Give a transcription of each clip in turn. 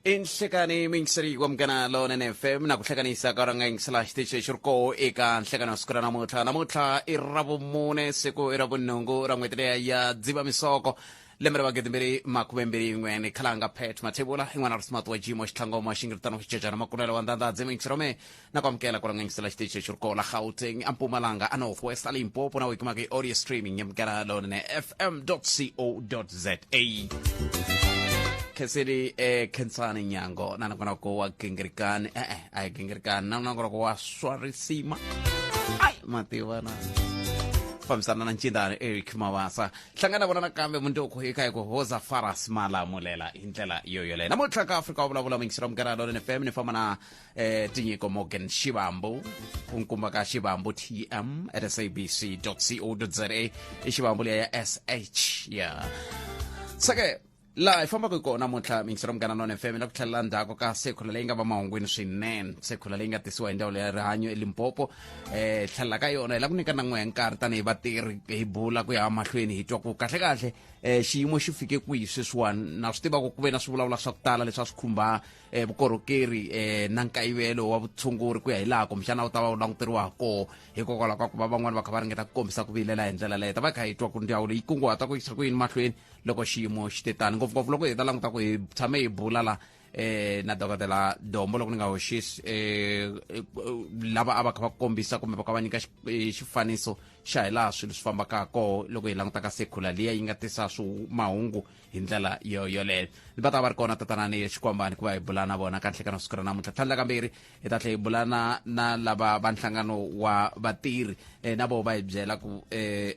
I nhlekani muyingiseri wa Munghana Lonene FM na ku hlekanisa ka ranga yingisela xitichi lexi ri koho eka nhlekani wa siku ra namuntlha. Namuntlha i Ravumune, siku i ra vunhungu ra n'hweti leya ya Dzivamisoko, lembe ra magidimbirhi makume mbirhi yin'we. Ni khalanga Pat Mathebula, i n'wana ri smart wa Jimo Xitlhangoma Xingiritano Xicecana Makunela wa Ndandadzi muyingiseri wa mehe na ku amukela ku ranga yingisela xitichi lexi ri koho la Gauteng, a Mpumalanga, a North West, a Limpopo na u yi kumaka hi audio streaming ya Munghana Lonene FM co za. Khenseni Khensani Nyango na nongonoko wa Gingirikani, e-e a hi Gingirikani, na nongonoko wa swa risima ai mativa na fambisana na ncindani Eric Mabasa. Hlangana vona nakambe mundzuku hi kha hi ku hoza Faras Malamulela hi ndlela yo yoleyo. Namuntlha ka Afrika wa vulavula muyingiseri wa Munghana Lonene FM ni famba na Tinyiko Morgan Shivambu, u nkumba ka Shivambu TM at sabc co za, i Xivambu liya ya SH ya seke laha hi fambaka hi kona namuntlha miyingisero Munghana None FM la ku tlhelela ndzhaku ka sekhula leyi nga va mahungwini swinene, sekhula leyi nga tisiwa hi ndzawulo ya rihanyo eLimpopo. Tlhelela ka yona hi la ku nyika na n'we nkarhi tanihi vatirhi hi bula ku ya mahlweni hi twa ku kahle kahle xiyimo xi fike kwihi sweswiwani. Na swi tiva ku ku ve na swivulavula swa ku tala leswi a swi khumba vukorhokeri na nkayivelo wa vutshunguri ku ya hi laha kumbexana wu ta va wu languteriwa ha koho, hikokwalaho ka ku va van'wani va kha va ringeta ku kombisa ku vilela hi ndlela leyo. Ta va kha hi twa ku ndzawulo yi kunguhata ku yisa ku yini mahlweni loko xiyimo xi te tani, ngopfungopfu loko hi ta languta ku hi tshame hi bula la na dokodela Dombo, loko ni nga hoxisi, lava a va kha va kombisa kumbe va kha va nyika xifaniso xa hi laha swilo swi fambaka koho loko hi languta ka sekhula liya yi nga tisa swi mahungu hi ndlela yo yoleyo. Va ta va ri kona tatana ni Xikwambani ku va hi bula na vona ka nhlekano siku ra namuntlha. Tlhandla kambirhi hi ta tlhela hi bula na lava va nhlangano wa vatirhi, na voho va hi byela ku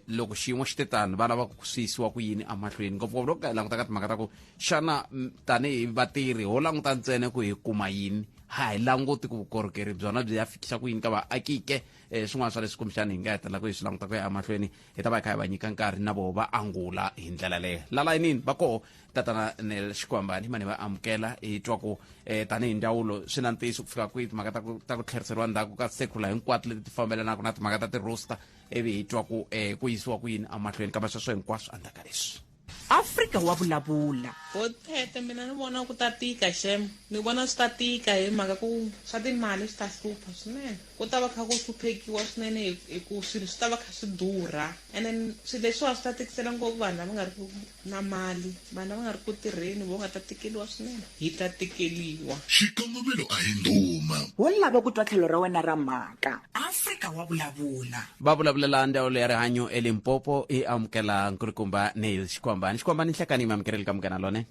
loko xiyimo xi te tano va lava ku swi yisiwa ku yini emahlweni, ngopfungopfu loko hi languta ka timhaka ta ku xana tanihi vatirhi ho languta ntsena ku hi kuma yini, ha hi languti ku vukorhokeri byona byi ya fikisa ku yini ka vaakike. Swin'wana swa leswi kumbexana hi nga hetelela ku hi swi languta ku ya emahlweni, hi ta va hi kha hi va nyika nkarhi na voho va angula hi ndlela leyo. La layinini va koho tatana Nel Xikwambani, mani va amukela hi twa ku tanihi ndzawulo swi na ntiyiso ku fika kwihi timhaka ta ku tlheriseriwa ndzhaku ka sekhula hinkwato leti ti fambelanaka na timhaka ta ti-roster, ivi hi twa ku ku yisiwa ku yini emahlweni, kambe sweswo hinkwaswo endzhaku ka leswi. Afrika wa vulavula. Bothete mina ni vona ku ta tika xem, ni vona swi ta tika hi mhaka ku swa timali swi ta hlupha swinene. Ku ta va kha ku hluphekiwa swinene hi ku swilo swi ta va kha swi durha, and then swilo leswiwa swi ta tikisela ngopfu vanhu lava nga ri ku na mali, vanhu lava nga ri ku tirheni vo nga ta tikeliwa swinene, hi ta tikeliwa. Xikongomelo a hi ndhuma. Wo lava ku twa tlhelo ra wena ra mhaka. Afrika wa vulavula. Va vulavulela ndzawulo ya rihanyo eLimpopo i amukela nkulukumba Neil Xikwambani. Xikwambani, nhlekani mi amukeleli ka Munghana Lone.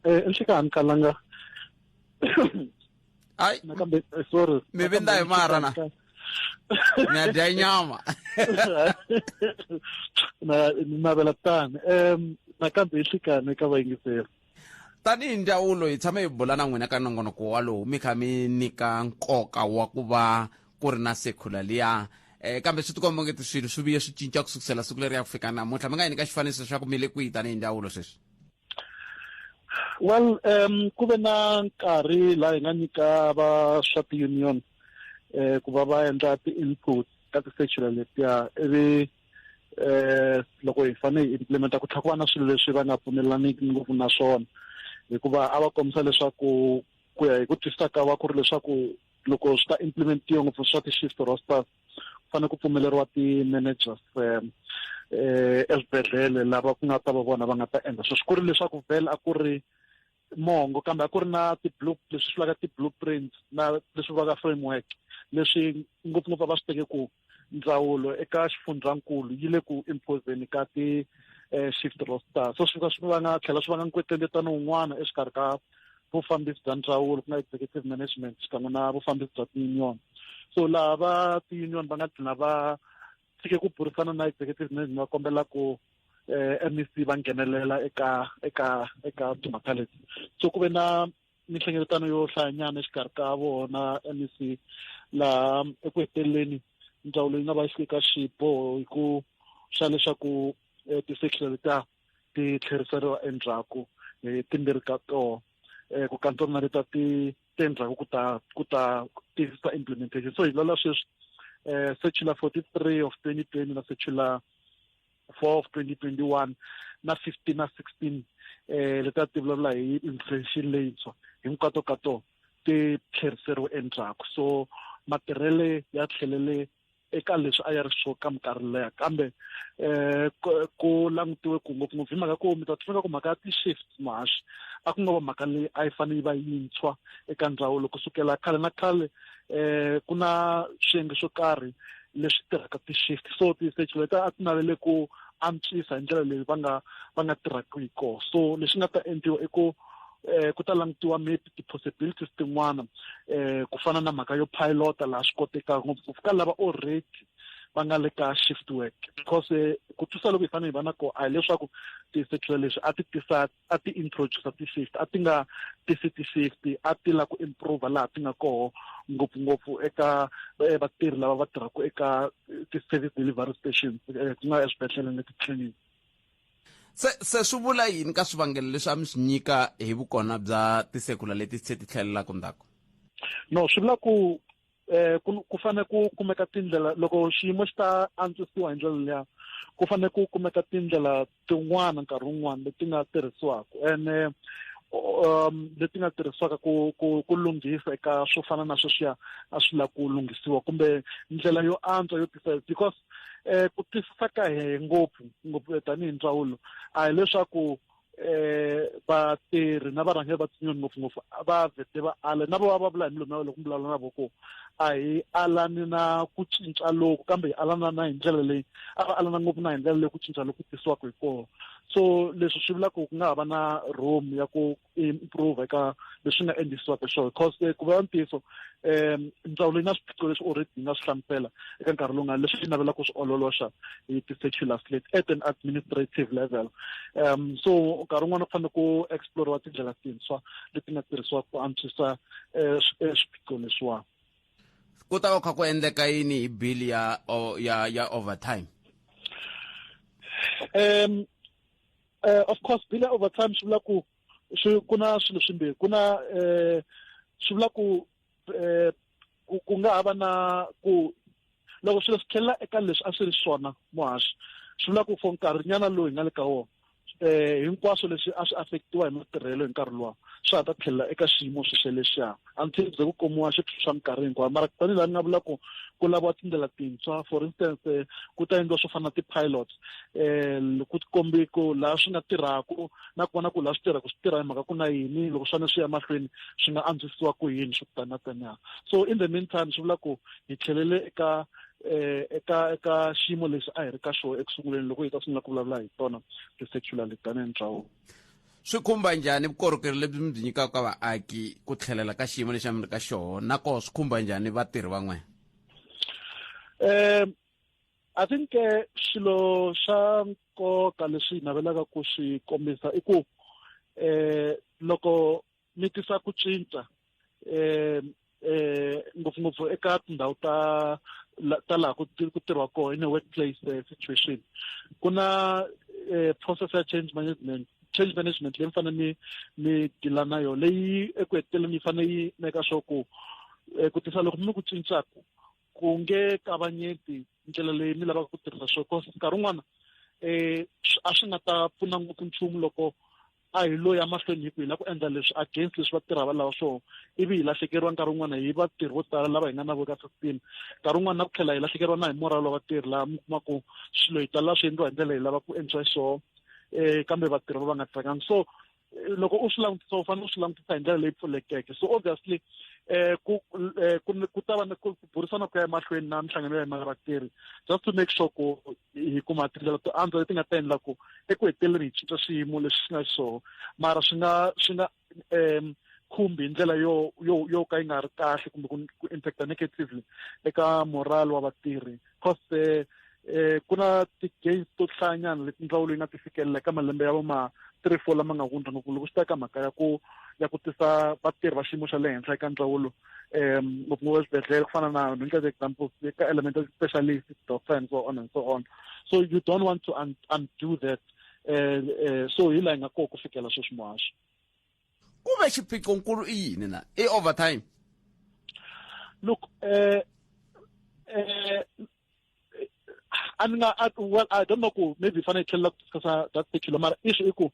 Nhlekani Kalanga. Ai nakambe sorry. Mi vinda hi mara na mi ya dya nyama. Na ni navela tani nakambe hi nhlikani eka vayingiseri. Tanihi ndzawulo hi tshame hi bula na n'wina ka nongonoko walowu mi kha mi nyika nkoka wa ku va ku ri na sekhula liya, kambe swi tikomba ngeti swilo swi vuye swi cinca ku sukusela siku leri ya ku fika namuntlha. Mi nga hi nyika xifaniso xa ku mi le kwihi tanihi ndzawulo sweswi? Well, ku ve na nkarhi laha hi nga nyika va swa ti-union ku va va endla ti-input ka ti-circular letiya, ivi loko hi fanele hi implementa ku tlhela ku va na swilo leswi va nga pfumelelaniki ngopfu na swona, hikuva a va kombisa leswaku ku ya hi ku twisisa ka va ku ri leswaku loko swi ta implementiwa ngopfu swa ti-shift rosters, ku fanele ku pfumeleriwa ti-managers eswibedhlele lava ku nga ta va vona va nga ta endla sweswo, ku ri leswaku vhele a ku ri mongo, kambe a ku ri na ti-blue, leswi swi vulaka ti-blueprints na leswi vulaka framework, leswi ngopfungopfu a va swi teke ku ndzawulo eka xifundzankulu yi le ku imposeni ka ti shift roster. So swi fika swi vanga tlhela swi vanga nkwetlembetano wun'wana exikarhi ka vufambisi bya ndzawulo, ku nga executive management, xikan'we na vufambisi bya ti-union. So laha va ti-union va nga dlina va tshike ku burisana na executive management, va kombela ku MEC va nghenelela eka timhaka leti. So ku ve na minhlengeletano yo hlayanyana exikarhi ka vona MEC, laha eku heteleleni ndzawulo yi nga va yi fike ka xiboho hi ku xa leswaku ti-section letiya ti tlheriseriwa endzhaku hi timbirhi ka toho, ku kantsona na leta ti endzhaku ku ta tiyisisa implementation. So hi lola sweswi circular 43 of 2020 na circular 4 of 2021. na 15 na 16 leti a ti vulavula hi inflation leyintshwa, hinkwato ka tona ti tlheriseriwe endzhaku. So matirhele ya tlhelele eka leswi a ya ri swo ka minkarhi leha, kambe ku langutiwe ku ngopfungopfu hi mhaka ku mi ta tsundzuka ku mhaka ya ti-shift muhaxi a ku nga va mhaka leyi a yi fanele yi va yintshwa eka ndzawulo. Kusukela khale na khale ku na swiyenge swo karhi leswi tirhaka ti-shift, so ti-circulator a ti navele ku antswisa hi ndlela leyi va nga tirhaka hi kona. So leswi nga ta endliwa i ku ku ta langutiwa maybe ti-possibilities tin'wana, ku fana na mhaka yo pilota laha swi kotekaka ngopfungopfu ka lava already va nga le ka shift work, because ku twisa loko hi fanele hi va na kona a hi leswaku ti-circular leswi a ti tisa a ti introduce ti-shift, a ti nga tisi ti-shift, a ti lava ku improve laha ti nga koho ngopfungopfu eka vatirhi lava va tirhaka eka ti-service delivery stations, ku nga eswibedhlele na titliliniki. Se swi vula yini ka swivangelo leswi a mi swi nyika hi vukona bya tisekula leti se ti tlhelelaka ndzhaku? No, swi vula ku ku fanele ku kumeka tindlela loko xiyimo xi ta antswisiwa hi ndlela liya, ku fanele ku kumeka tindlela tin'wana nkarhi wun'wana leti nga tirhisiwaka ene leti nga tirhisiwaka ku lunghisa eka swo fana na sweswiya a swi lava ku lunghisiwa, kumbe ndlela yo antswa yo tisa, because ku twisisa ka hehe ngopfu ngopfu tanihi ndzawulo a hi leswaku vatirhi na varhangeri va tinyoni ngopfungopfu va vhete va ala na vo va vula hi milomu ya loko mi vulavula na vo ku a hi alani na ku cinca loku, kambe hi alana na hi ndlela leyi a va alana ngopfu na hi ndlela leyi ku cinca loku tisiwaka hi kona. So leswi swi vula ku ku nga ha va na room ya ku improve eka leswi nga endlisiwaka swona, because ku va ntiyiso ndzawulo yi na swiphiqo leswi already yi nga swi hlamusela eka nkarhi lowu nga leswi yi navelaka ku swi ololoxa hi ti-circular slate at an administrative level. So nkarhi wun'wana ku fanele ku exploriwa tindlela tintshwa leti nga tirhisiwaka ku antswisa swiphiqo leswiwani. Ku ta va kha ku endleka yini hi bill ya overtime? Of course bill ya overtime swi vula ku ku na swilo swimbirhi, ku na swi vula ku ku nga ha va na ku loko swilo swi tlhelela eka leswi a swi ri swona muhaxi, swi vula ku for nkarhinyana lowu hi nga le ka wona hinkwaswo leswi a swi affectiwa hi matirhelo hi nkarhi luwa swa ha ta tlhelela eka xiyimo swexo lexiya until bye ku kumiwa xiphiqo xa minkarhi hinkwayo. Mara tanihi laha ni nga vula ku ku laviwa tindlela tintshwa, for instance ku ta endliwa swo fana na ti-pilots, ku kombi ku laha swi nga tirhaku na ku vona ku laha swi tirhaka swi tirha hi mhaka ku na yini, loko swi fanele swi ya mahlweni swi nga antswisiwa ku yini swo tani na taniya. So in the meantime swi vula ku hi tlhelele eka eka xiyimo lexi a hi ri ka xona ekusunguleni loko hi ta sungula ku vulavula hi tona ti-circular leti tanihi ndzawulo. Swi khumba njhani vukorhokeri lebyi mi byi nyikaka ka vaaki ku tlhelela ka xiyimo lexi a mi ri ka xona, na koho swi khumba njhani vatirhi van'we? I think swilo swa nkoka leswi hi navelaka ku swi kombisa i ku loko mi tisa ku cinca ngopfungopfu eka tindhawu ta laha ku tirhiwa kona in a workplace situation, ku na process ya change management leyi mi fanele mi deala na yona, leyi eku heteleleni yi fanele yi meka sure ku ku tisa loko mi ku cincaku ku nge kavanyeti ndlela leyi mi lavaka ku tirhisa swona, because nkarhi wun'wana a swi nga ta pfuna ngopfu nchumu loko a hi loyi emahlweni hi ku hi lava ku endla leswi against leswi vatirhi va lava swona, ivi hi lahlekeriwa nkarhi wun'wana hi vatirhi vo tala lava hi nga na vo ka system, nkarhi wun'wana na ku tlhela hi lahlekeriwa na hi moral wa vatirhi laha mi kuma ku swilo hi tala swi endliwa hi ndlela hi lava ku endliwa xiswona kambe vatirhi va va nga tsakangi. So loko u swi langutisa u fanele u swi langutisa hi ndlela leyi pfulekeke. So obviously ku ta va na ku burisana ku ya emahlweni na minhlangano ya hina vatirhi just to make sure ku hi kuma tindlela to antswa leti nga ta endla ku eku heteleleni hi cinca swiyimo leswi swi nga xiswona, mara swi nga khumbi hi ndlela yo ka yi nga ri kahle kumbe ku impact-a negatively eka moral wa vatirhi, cause ku na ti-gains to hlayanyana leti ndzawulo yi nga ti fikelela eka malembe ya vo ma 3-4 lama nga hundza, ngopfu loko swi ta eka mhaka ya ku tisa vatirhi va xiyimo xa le henhla eka ndzawulo, ngopfungopfu eswibedhlele ku fana na nyika examples eka elemental specialist, doctor and so on and so on. So you don't want to undo that. So hi laha hi nga kona ku fikela sweswi muhaxi. Ku ve xiphiqonkulu i yini na i overtime? Look, A ni nga, well, I don't know ku maybe fanele hi tlhelela ku discussa that particular, mara issue i ku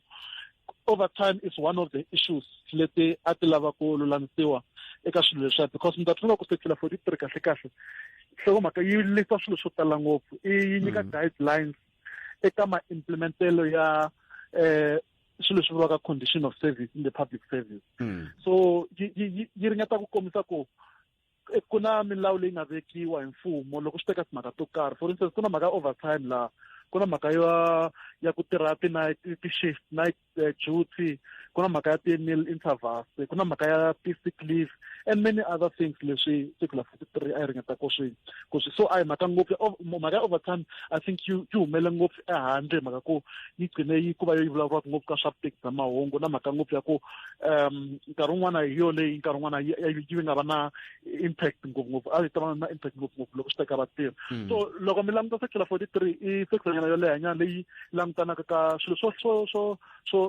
overtime is one of the issues leti a ti lava ku lulamisiwa eka swilo leswiya, because mi ta tsundzuka ku circular 43 kahle kahle nhlokomhaka yi lista swilo swo tala ngopfu, i yi nyika guidelines eka ma-implementelo ya swilo leswi vuriwaka condition of service in the public service. So yi ringeta ku kombisa ku ku na milawu leyi nga vekiwa hi mfumo loko swi teka timhaka to karhi. For instance, ku na mhaka ya overtime laha, ku na mhaka ya ku tirha ti-night, ti-shift, night duty, ku na mhaka ya ti-meal intervals, ku na mhaka ya ti-sick leave and many other things leswi circular 43 a yi ringeta ku swi. So a hi mhaka ngopfu mhaka ya overtime. I think yi humele ngopfu ehandle hi mhaka ku yi gcine yi ku va yi vulavuriwaka ngopfu ka swa vuteki bya mahungu, na mhaka ngopfu ya ku nkarhi wun'wana hi yo leyi, nkarhi wun'wana yi nga va na impact ngopfungopfu, a yi ta va na impact ngopfungopfu loko swi teka vatirhi. So loko mi languta circular 43, i circular nyana yo lehanyana leyi langutanaka ka swilo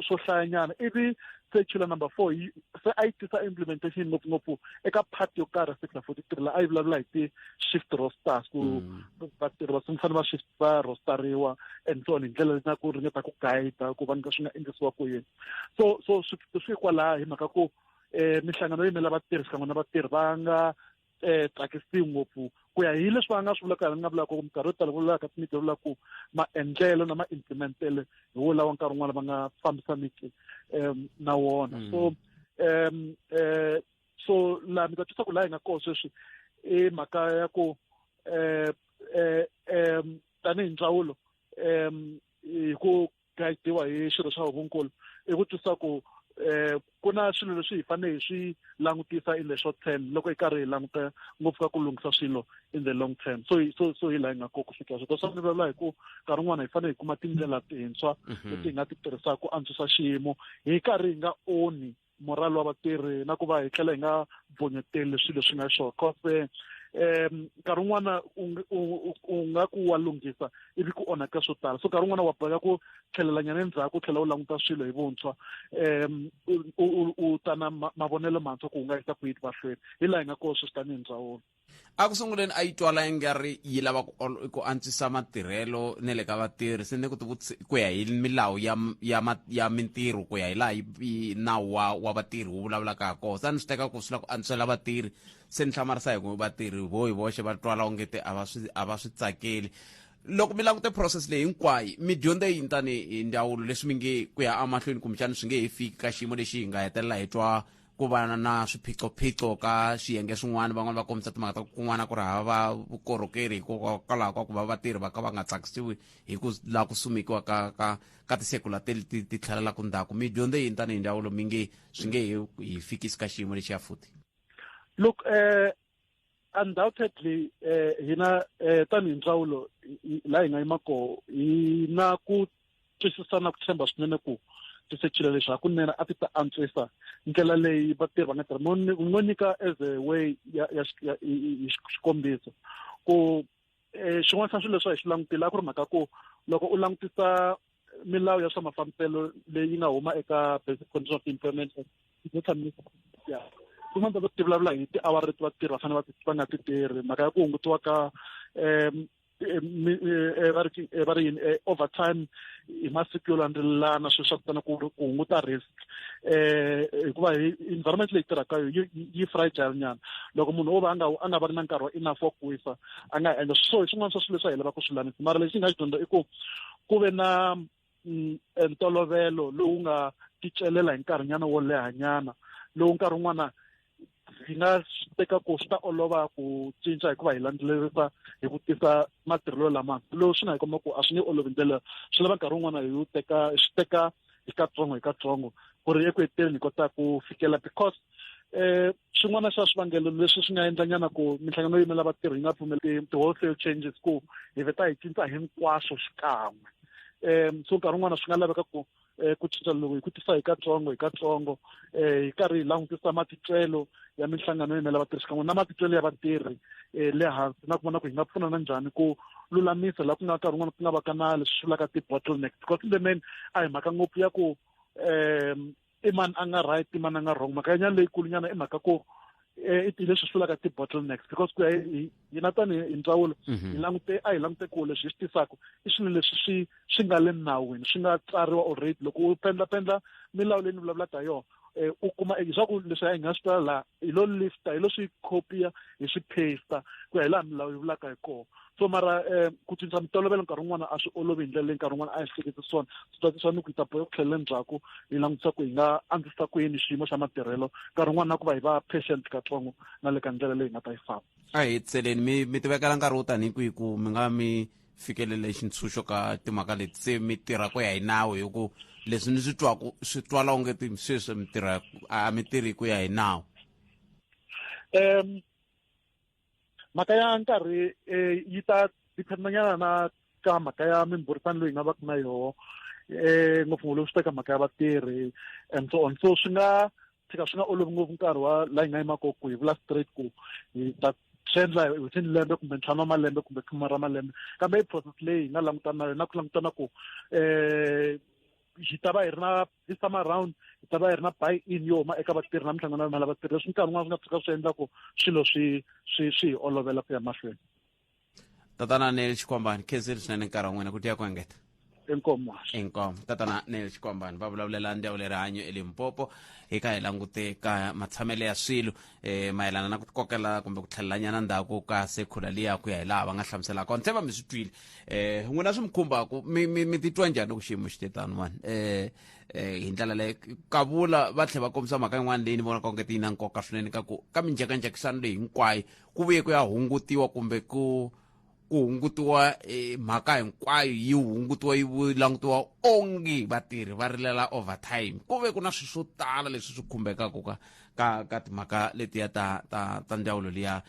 swo hlayanyana, ivi circular number 4 yi se a yi tisa implementation ngopfungopfu eka part yo karhi circular 43, laha a yi vulavula hi ti-shift rosters, ku vatirhi va fanele va shift, va rosteriwa and so on, hi ndlela na ku ringeta ku guide ku va swi nga endlisiwa ku yini. So swiphiqo swi kwalaha hi mhaka ku minhlangano yo yimela vatirhi xikan'we na vatirhi va nga tsakisiwi ngopfu ku ya hi leswi va nga swi vulaka, nga vulaka ku minkarhi yo tala vulaka ti-media, vulaka ku maendlelo na ma-implementelo hi wo lawa nkarhi wun'wana va nga fambisaniki na wona. So laha mi ta twisa ku laha hi nga kona sweswi i mhaka ya ku tanihi ndzawulo, hi ku guidiwa hi xirho xa huvonkulu, i ku twisa ku ku na swilo leswi hi fanele hi swi langutisa in the short term loko hi karhi hi languta ngopfu ka ku lunghisa swilo in the long term. So hi laha hi nga kona ku fika sweswo. Swa ni vulavula hi ku nkarhi wun'wana hi fanele hi kuma tindlela tintshwa leti hi nga ti tirhisaka ku antswisa xiyimo, hi karhi hi nga onhi morale wa vatirhi na ku va hi tlhela hi nga bvonyeteli swilo leswi nga xona, cause nkarhi wun'wana u nga ku wa lunghisa ivi ku onhaka swo tala. So nkarhi wun'wana wa boheka ku tlhelela nyana endzhaku, u tlhela u languta swilo hi vuntshwa, u ta na mavonelo mantshwa ku u nga yisa ku yini mahlweni. Hi laha hi nga kona sweswi tanihi ndzawulo. A ku sunguleni a yi twala i nga ri yi lava ku antswisa matirhelo ne le ka vatirhi, se ni ku tivutisa ku ya hi milawu ya mintirho, ku ya hi laha yi nawu wa vatirhi wu vulavulaka ha kona. Se a ni swi teka ku swi lava ku antswisela vatirhi, se ni hlamarisa hi ku vatirhi vo hi voxe va twala ongete a va swi tsakeli. Loko mi langute process leyi hinkwayo, mi dyondze yini tani hi ndzawulo leswi mi nge ku ya emahlweni kumbexani swi nge he fiki ka xiyimo lexi hi nga hetelela hi twa ku va na swiphiqophiqo ka swiyenge swin'wana, van'wani va kombisa timhaka ta ku kun'wana ku ri hava vukorhokeri hikokwalaho ka ku va vatirhi va ka va nga tsakisiwi hi ku laha ku sumekiwa ka ti-circular ti ti tlhelelaka ndzhaku? Mi dyondze yini tanihi ndzawulo mi nge swi nge hi fikisi ka xiyimo lexiya futhi? Look, undoubtedly hina tanihi ndzawulo, laha hi nga yima koho, hi na ku twisisa na ku tshemba swinene ku ti-circular leswi hakunene a ti ta antswisa ndlela leyi vatirhi va nga tirha. Ngo nyika as a way ya hi xikombiso ku xin'wana xa swilo leswi a hi swi langutile a ku ri mhaka ku loko u langutisa milawu ya swa mafambiselo leyi nga huma eka Basic Condition of Employment, ya tin'wana ta ti vulavula hi tiawara leti vatirhi va fanele va nga ti tirhi, mhaka ya ku hungutiwa ka va ri yini, overtime hi masiku yo landzelelana, swilo swa ku tana, ku hunguta risk, hikuva hi environment leyi tirhaka yo yi fragile nyana, loko munhu o va a nga va na nkarhi wa enough wa ku wisa a nga endla. So hi swin'wana swa swilo leswi a hi lavaka ku swi lulamisa, mara lexi hi nga xi dyondza i ku ku ve na ntolovelo lowu nga ticelela hi nkarhinyana wo lehanyana, lowu nkarhi wun'wana hi nga swi teka ku swi ta olova ku cinca hikuva hi landzelerisa hi ku tisa matirhelo lamantshwa, lowu swi nga hi komba ku a swi nge olovi ndlela, swi lava nkarhi wun'wana hi wu teka, swi teka hi katsongo hi katsongo ku ri eku heteleni hi kota ku fikela, because xin'wana xa swivangelo leswi swi nga endla nyana ku minhlangano yo yimela vatirhi yi nga pfumeli ti-wholesale changes, ku hi vheta hi cinca hinkwaswo xikan'we. So nkarhi wun'wana swi nga laveka ku cinca loko hi ku tisa hi katsongo hi katsongo, hi karhi hi langutisa matitwelo ya minhlangano yo yimela vatirhi xikan'we na matitwelo ya vatirhi le hansi, na ku vona ku hi nga pfunana njhani ku lulamisa laha ku nga nkarhi wun'wana ku nga va ka na leswi swi vulaka ti-bottleneck, because in the main a hi mhaka ngopfu ya ku i mani a nga right, i mani a nga wrong. Mhaka ya nyana leyikulu nyana i mhaka ku I leswi swi vulaka ti-bottlenecks, because ku ya hina tanihi hi ndzawulo, hi langute a hi langute ku leswi hi swi tisaka i swilo leswi swi nga le nawini, swi nga tsariwa already. Loko u pendla milawu leyi ni vulavulaka hi yona, u kuma leswaku leswi hi nga swi tsala laha hi lo lifta, hi lo swi copy-a, hi swi paste ku ya hi laha milawu yi vulaka hi kona. So mara ku cinca mitolovelo nkarhi wun'wana a swi olovi hi ndlela leyi nkarhi wun'wana a hi hleketi swona. Swi ta ni ku hi ta boheka ku tlhelela ndzhaku hi langutisa ku hi nga antswisa ku yini xiyimo xa matirhelo nkarhi wun'wana, na ku va hi va patient katsongo na le ka ndlela leyi hi nga ta yi famba. A hi tseleni, mi tivekela nkarhi wo tanihi kwihi ku mi nga mi fikelele xintshunxo ka timhaka leti, se mi tirha ku ya hi nawu? Hi ku leswi ni swi twaku swi twala onge ti sweswi mi tirha a mi tirhi ku ya hi nawu. Mhaka ya nkarhi yi ta dependanyana na ka mhaka ya mimbhurisano leyi nga va ku na yoho, ngopfungopfu loko swi teka mhaka ya vatirhi and so on. So swi nga tshika swi nga olovi ngopfu nkarhi wa laha hi nga yima kona ku hi vula straight ku hi ta swi endla within lembe kumbe 5 wa malembe kumbe 10 ra malembe, kambe i process leyi hi nga langutana na yona, na ku langutana ku hi ta va hi ri na this time around hi ta va hi ri na buy in yo huma eka vatirhi na minhlangano ya mali ya vatirhi, leswi nkarhi wun'wana swi nga tshuka swi endla ku swilo swi hi olovela ku ya mahlweni. Tatana Nel Xikwambani, khensile swinene nkarhi wa n'wina, ku tiya ku engeta. Inkomo. Inkomo. Tatana Nel Xikwambani va vulavulela ndzawulo ya rihanyo eLimpopo, hi ka hi langute ka matshamelo ya swilo mayelana na ku kokela kumbe ku tlhelelanyana ndzhaku ka sekhula liya, ku ya hi laha va nga hlamuselaka kona. Se va mi swi twile, n'wina swi mi khumbaku, mi titwa njhani loko xiyimo xi te tano mani? Hi ndlela leyi kavula va tlhela va kombisa mhaka yin'wana leyi ni vonaka onge ti yi na nkoka swinene, ka ku ka minjhekanjhekisano leyi hinkwayo ku vuye ku ya hungutiwa kumbe ku hungutiwa mhaka hinkwayo yi hungutiwa, yi langutiwa onge vatirhi va rilela overtime, ku ve ku na swilo swo tala leswi swi khumbekaka ka timhaka letiya ta ndzawulo liya,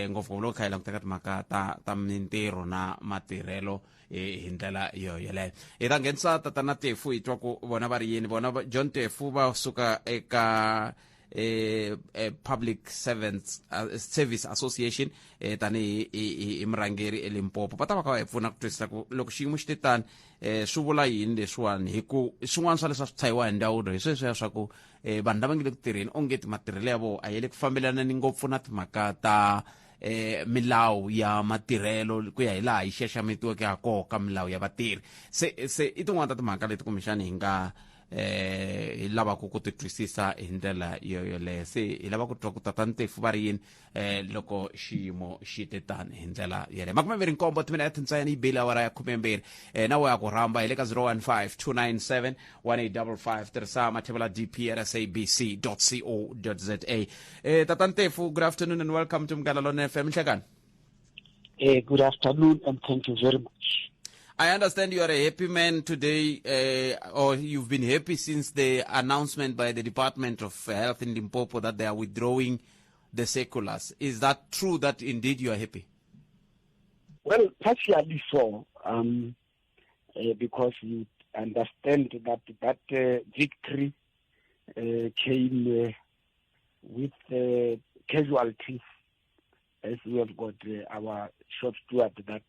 ngopfungopfu loko kha hi languta ka timhaka ta mintirho na matirhelo. Hi ndlela yo yeleyo hi ta nghenisa tatana Tefu, hi twa ku vona va ri yini vona. John Tefu va suka eka Public Servants Service Association, tanihi hi murhangeri eLimpopo, va ta va kha va hi pfuna ku twisisa ku loko xiyimo xi te tani, swi vula yini leswiwani, hi ku swin'wana swa leswi a swi tshahiwa hi ndzawulo hi sweswiya swa ku vanhu lava nge le ku tirheni onge ti matirhelo ya vona a ya le ku fambelanani ngopfu na timhaka ta milawu ya matirhelo, ku ya hi laha yi xaxametiweke ha koho ka milawu ya vatirhi. Se i tin'wana ta timhaka leti kumbexani hi nga hi lavaka ku ti twisisa hi ndlela yo yoleyo. Se hi lava ku twa ku tatani Tefu va ri yini loko xiyimo xi te tani hi ndlela yeleyo. 27 timinete ntsena yi bile awara ya 12. Na wa ya ku rhamba hi le ka 015 297 1855, tirhisa mathevula dp at sabc co za. Tatani Tefu, good afternoon and welcome to Munghana Lonene FM. Nhlekani. Good afternoon and thank you very much. I understand you are a happy man today, or you've been happy since the announcement by the Department of Health in Limpopo that they are withdrawing the circulars. Is that true, that indeed you are happy? Well, partially so, because you understand that victory came with casualties, as we have got our shop steward that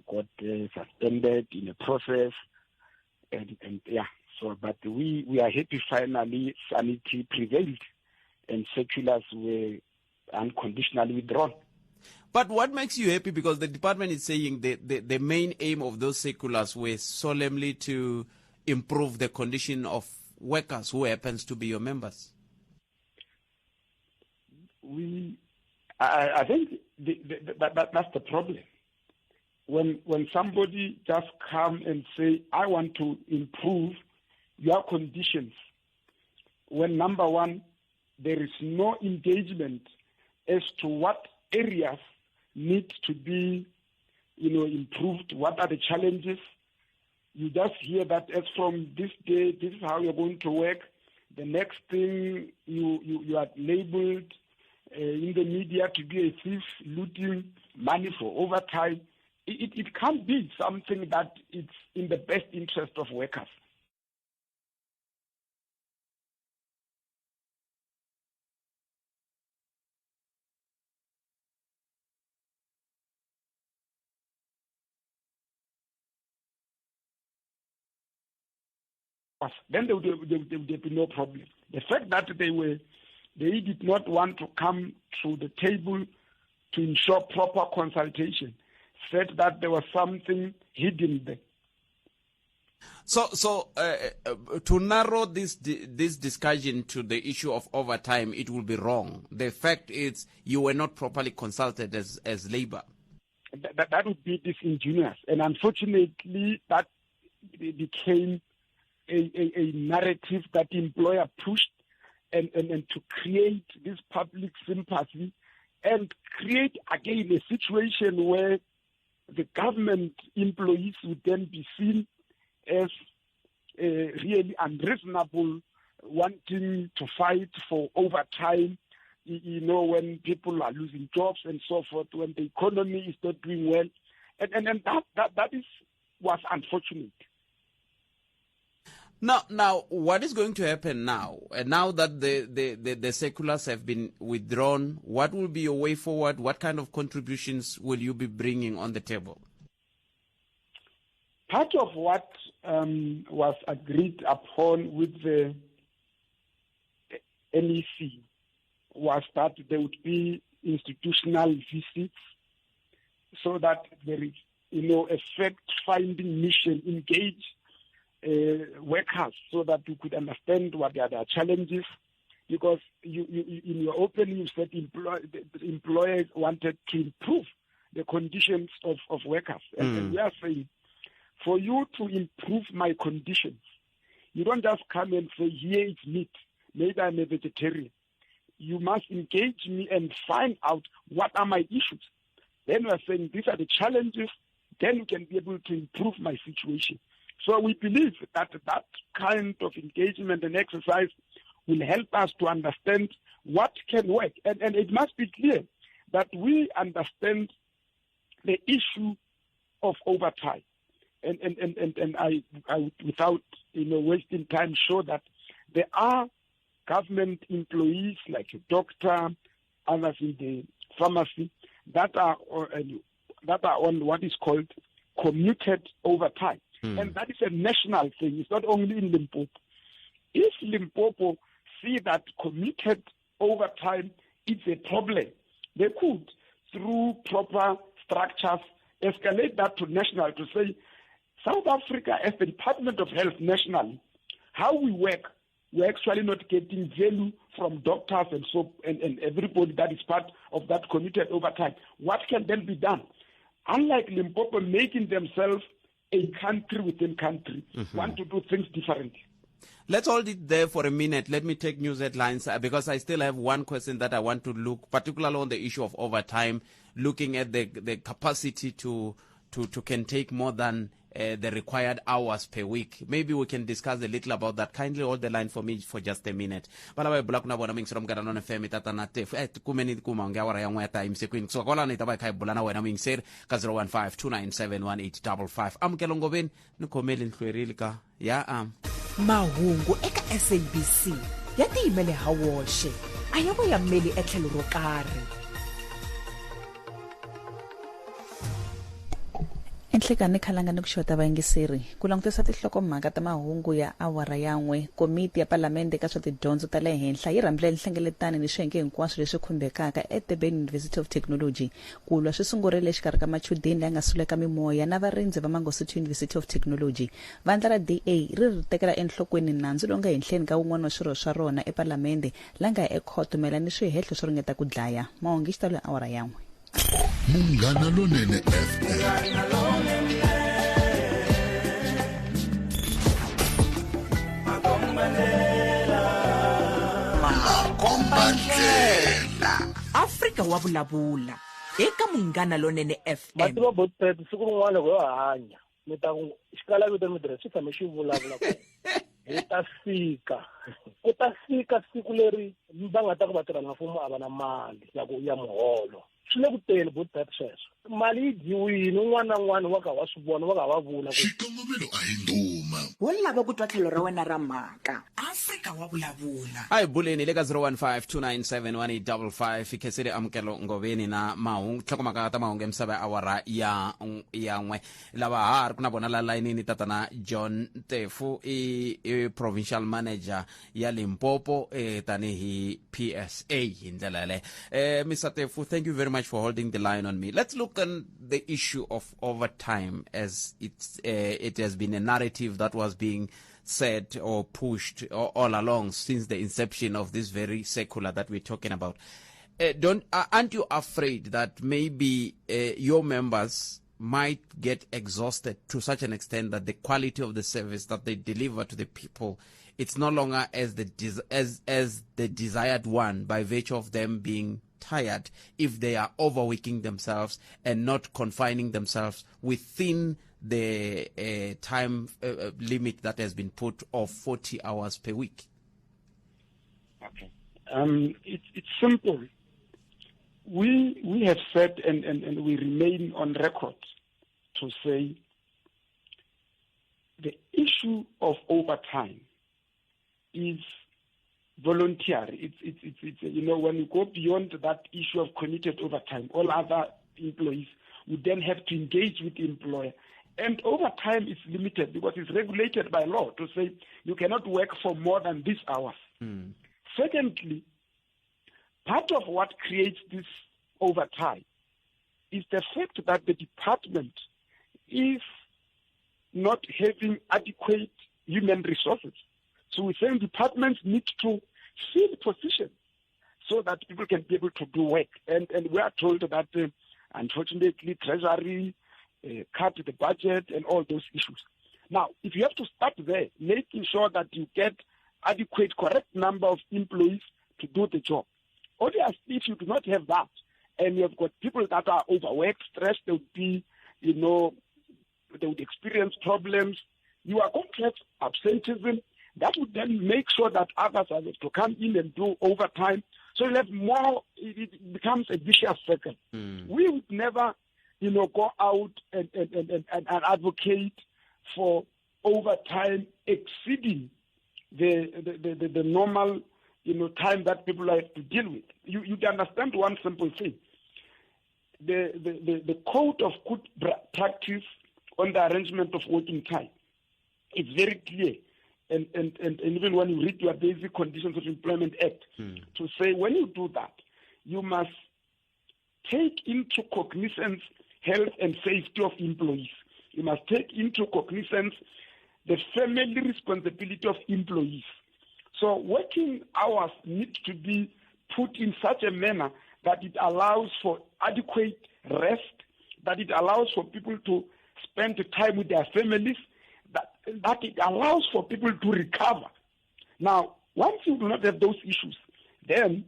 got suspended in the process, and yeah. So, but we are happy finally sanity prevailed and circulars were unconditionally withdrawn. But what makes you happy? Because the department is saying the main aim of those circulars were solemnly to improve the condition of workers who happens to be your members. I think that's the problem. When somebody just come and say, I want to improve your conditions, when number one, there is no engagement as to what areas need to be improved, what are the challenges. You just hear that as from this day, this is how you're going to work. The next thing you are labeled in the media to be a thief, looting money for overtime. It can't be something that it's in the best interest of workers. Then there would be no problem. The fact that they did not want to come to the table to ensure proper consultation, said that there was something hidden there. So, so uh, uh, to narrow this this discussion to the issue of overtime, it will be wrong. The fact is, you were not properly consulted as as labor. That, that would be disingenuous, and unfortunately, that became a, a, a narrative that the employer pushed, and, and, and to create this public sympathy, and create again a situation where the government employees would then be seen as uh, really unreasonable, wanting to fight for overtime, you know, when people are losing jobs and so forth, when the economy is not doing well. And, and, and that, that, that is, was unfortunate. Now, now, what is going to happen now? And now that the, the, the, the circulars have been withdrawn, what will be your way forward? What kind of contributions will you be bringing on the table? Part of what um, was agreed upon with the NEC was that there would be institutional visits so that there is, you know, a fact-finding mission engage uh, workers so that you could understand what are their challenges. Because you, you, in your opening, you said employ, the employers wanted to improve the conditions of, of workers. And, mm. and we are saying, for you to improve my conditions, you don't just come and say, here it's meat. Maybe I'm a vegetarian. You must engage me and find out what are my issues. Then we are saying these are the challenges. Then you can be able to improve my situation. So we believe that that kind of engagement and exercise will help us to understand what can work. And, and it must be clear that we understand the issue of overtime. And, and, and, and, and I, I, without you know, wasting time, show that there are government employees like a doctor, others in the pharmacy, that are, uh, that are on what is called commuted overtime. Mm. And that is a national thing. It's not only in Limpopo. If Limpopo see that commuted overtime is a problem, they could, through proper structures, escalate that to national to say, South Africa, as the Department of Health nationally, how we work, we're actually not getting value from doctors and so and, and everybody that is part of that commuted overtime. What can then be done? Unlike Limpopo making themselves a country within country, mm-hmm. want to do things differently. Let's hold it there for a minute. Let me take news headlines uh, because I still have one question that I want to look, particularly on the issue of overtime, looking at the, the capacity to, to, to can take more than uh, the required hours per week. Maybe we can discuss a little about that. Kindly hold the line for me for just a minute. Va lava hi bulaka na vona muyingiseri Munghana Lonene FM tatana Tefu eh kumeni kuma onge awara ya n'we ya ta yimisikwini kusuka kwalano hi ta va hi kha hi bula na wena muyingiseri ka 015 297 1855 amukelo ngoveni ni khomeli ni hlwerile ka ya am mahungu eka sabc ya tiyimele ha woxe a ya voyameli etlhelo ro karhi Enhlekani khalanga ni ku xota vayingiseri ku langutisa tinhlokomhaka ta mahungu ya awara ya n'we komiti ya palamende eka swa tidyondzo ta le henhla yi rhambile nhlengeletano ni swiyenge hinkwaswo leswi khumbekaka edurban university of technology ku lwa swi sungurile exikarhi ka machudeni laya nga suleka mimoya na varindzi va mangosuthu university of technology vandla ra da ri ri tekela enhlokweni nandzu lowu nga henhleni ka wun'wana wa swirho swa rona epalamende la nga ya ekhoto mayelana ni swihehlo swo ringeta ku dlaya mahungu hi xitalo ya awara ya n'we Munghana Lonene FM. Makombandlela. Afrika wa vulavula eka Munghana Lonene FM. Ma tiva Botpet siku rin'wana loko yo hanya mi ta ku xikalavito mi tirha xi tshame xi vulavula ku hi ta fika ku ta fika siku leri va nga ta ku vatirhela mfumo a va na mali ya ku ya muholo swi le ku teni Botpet sweswo mali yi dyiwile un'wana na un'wana wa ka wa swi vona wa ka wa vula ku Xikongomelo a hi ndhuma. Wo lava ku twa tlhelo ra wena ra mhaka. Afrika wa vulavula. A hi buleni le ka 015 297 1855 Khesele Amukelo Ngoveni na mahungu tlhokomaka ta mahungu ya misava ya awara ya ya n'we lava ha ha ri ku na vona la layinini tatana John Tefu i, i provincial manager ya Limpopo tanihi PSA hi ndlela yaleyo. Mr Tefu, thank you very much for holding the line on me. Let's look on the issue of overtime, as it has been a narrative that was being said or pushed all along since the inception of this very circular that we're talking about. Don't aren't you afraid that maybe your members might get exhausted to such an extent that the quality of the service that they deliver to the people, it's no longer as the desired one by virtue of them being tired, if they are overworking themselves and not confining themselves within the time limit that has been put of 40 hours per week? Okay. It's simple. We have said and we remain on record to say the issue of overtime is voluntary. It's when you go beyond that issue of committed overtime, all other employees would then have to engage with the employer. And overtime is limited because it's regulated by law to say you cannot work for more than these hours. Secondly, part of what creates this overtime is the fact that the department is not having adequate human resources. So we're saying departments need to fill positions so that people can be able to do work. And we are told that, unfortunately, Treasury cut the budget and all those issues. Now, if you have to start there, making sure that you get adequate, correct number of employees to do the job. Obviously, if you do not have that, and you have got people that are overworked, stressed, they would be, you know, they would experience problems. You are going to have absenteeism. That would then make sure that others are able to come in and do overtime. So you have more, it becomes a vicious circle. We would never go out and advocate for overtime exceeding the normal time that people have to deal with. You understand one simple thing. The code of good practice on the arrangement of working time is very clear. And even when you read your Basic Conditions of Employment Act, to say when you do that, you must take into cognizance health and safety of employees. You must take into cognizance the family responsibility of employees. So working hours need to be put in such a manner that it allows for adequate rest, that it allows for people to spend time with their families, that it allows for people to recover. Now, once you do not have those issues, then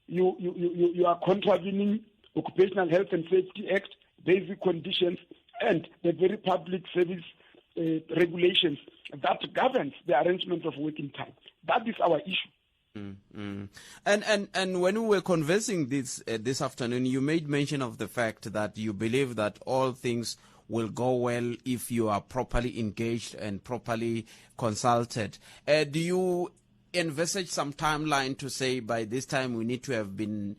you are contravening Occupational Health and Safety Act, basic conditions, and the very public service regulations that governs the arrangement of working time. That is our issue. And when we were conversing this afternoon, you made mention of the fact that you believe that all things will go well if you are properly engaged and properly consulted. Do you envisage some timeline to say by this time we need to have been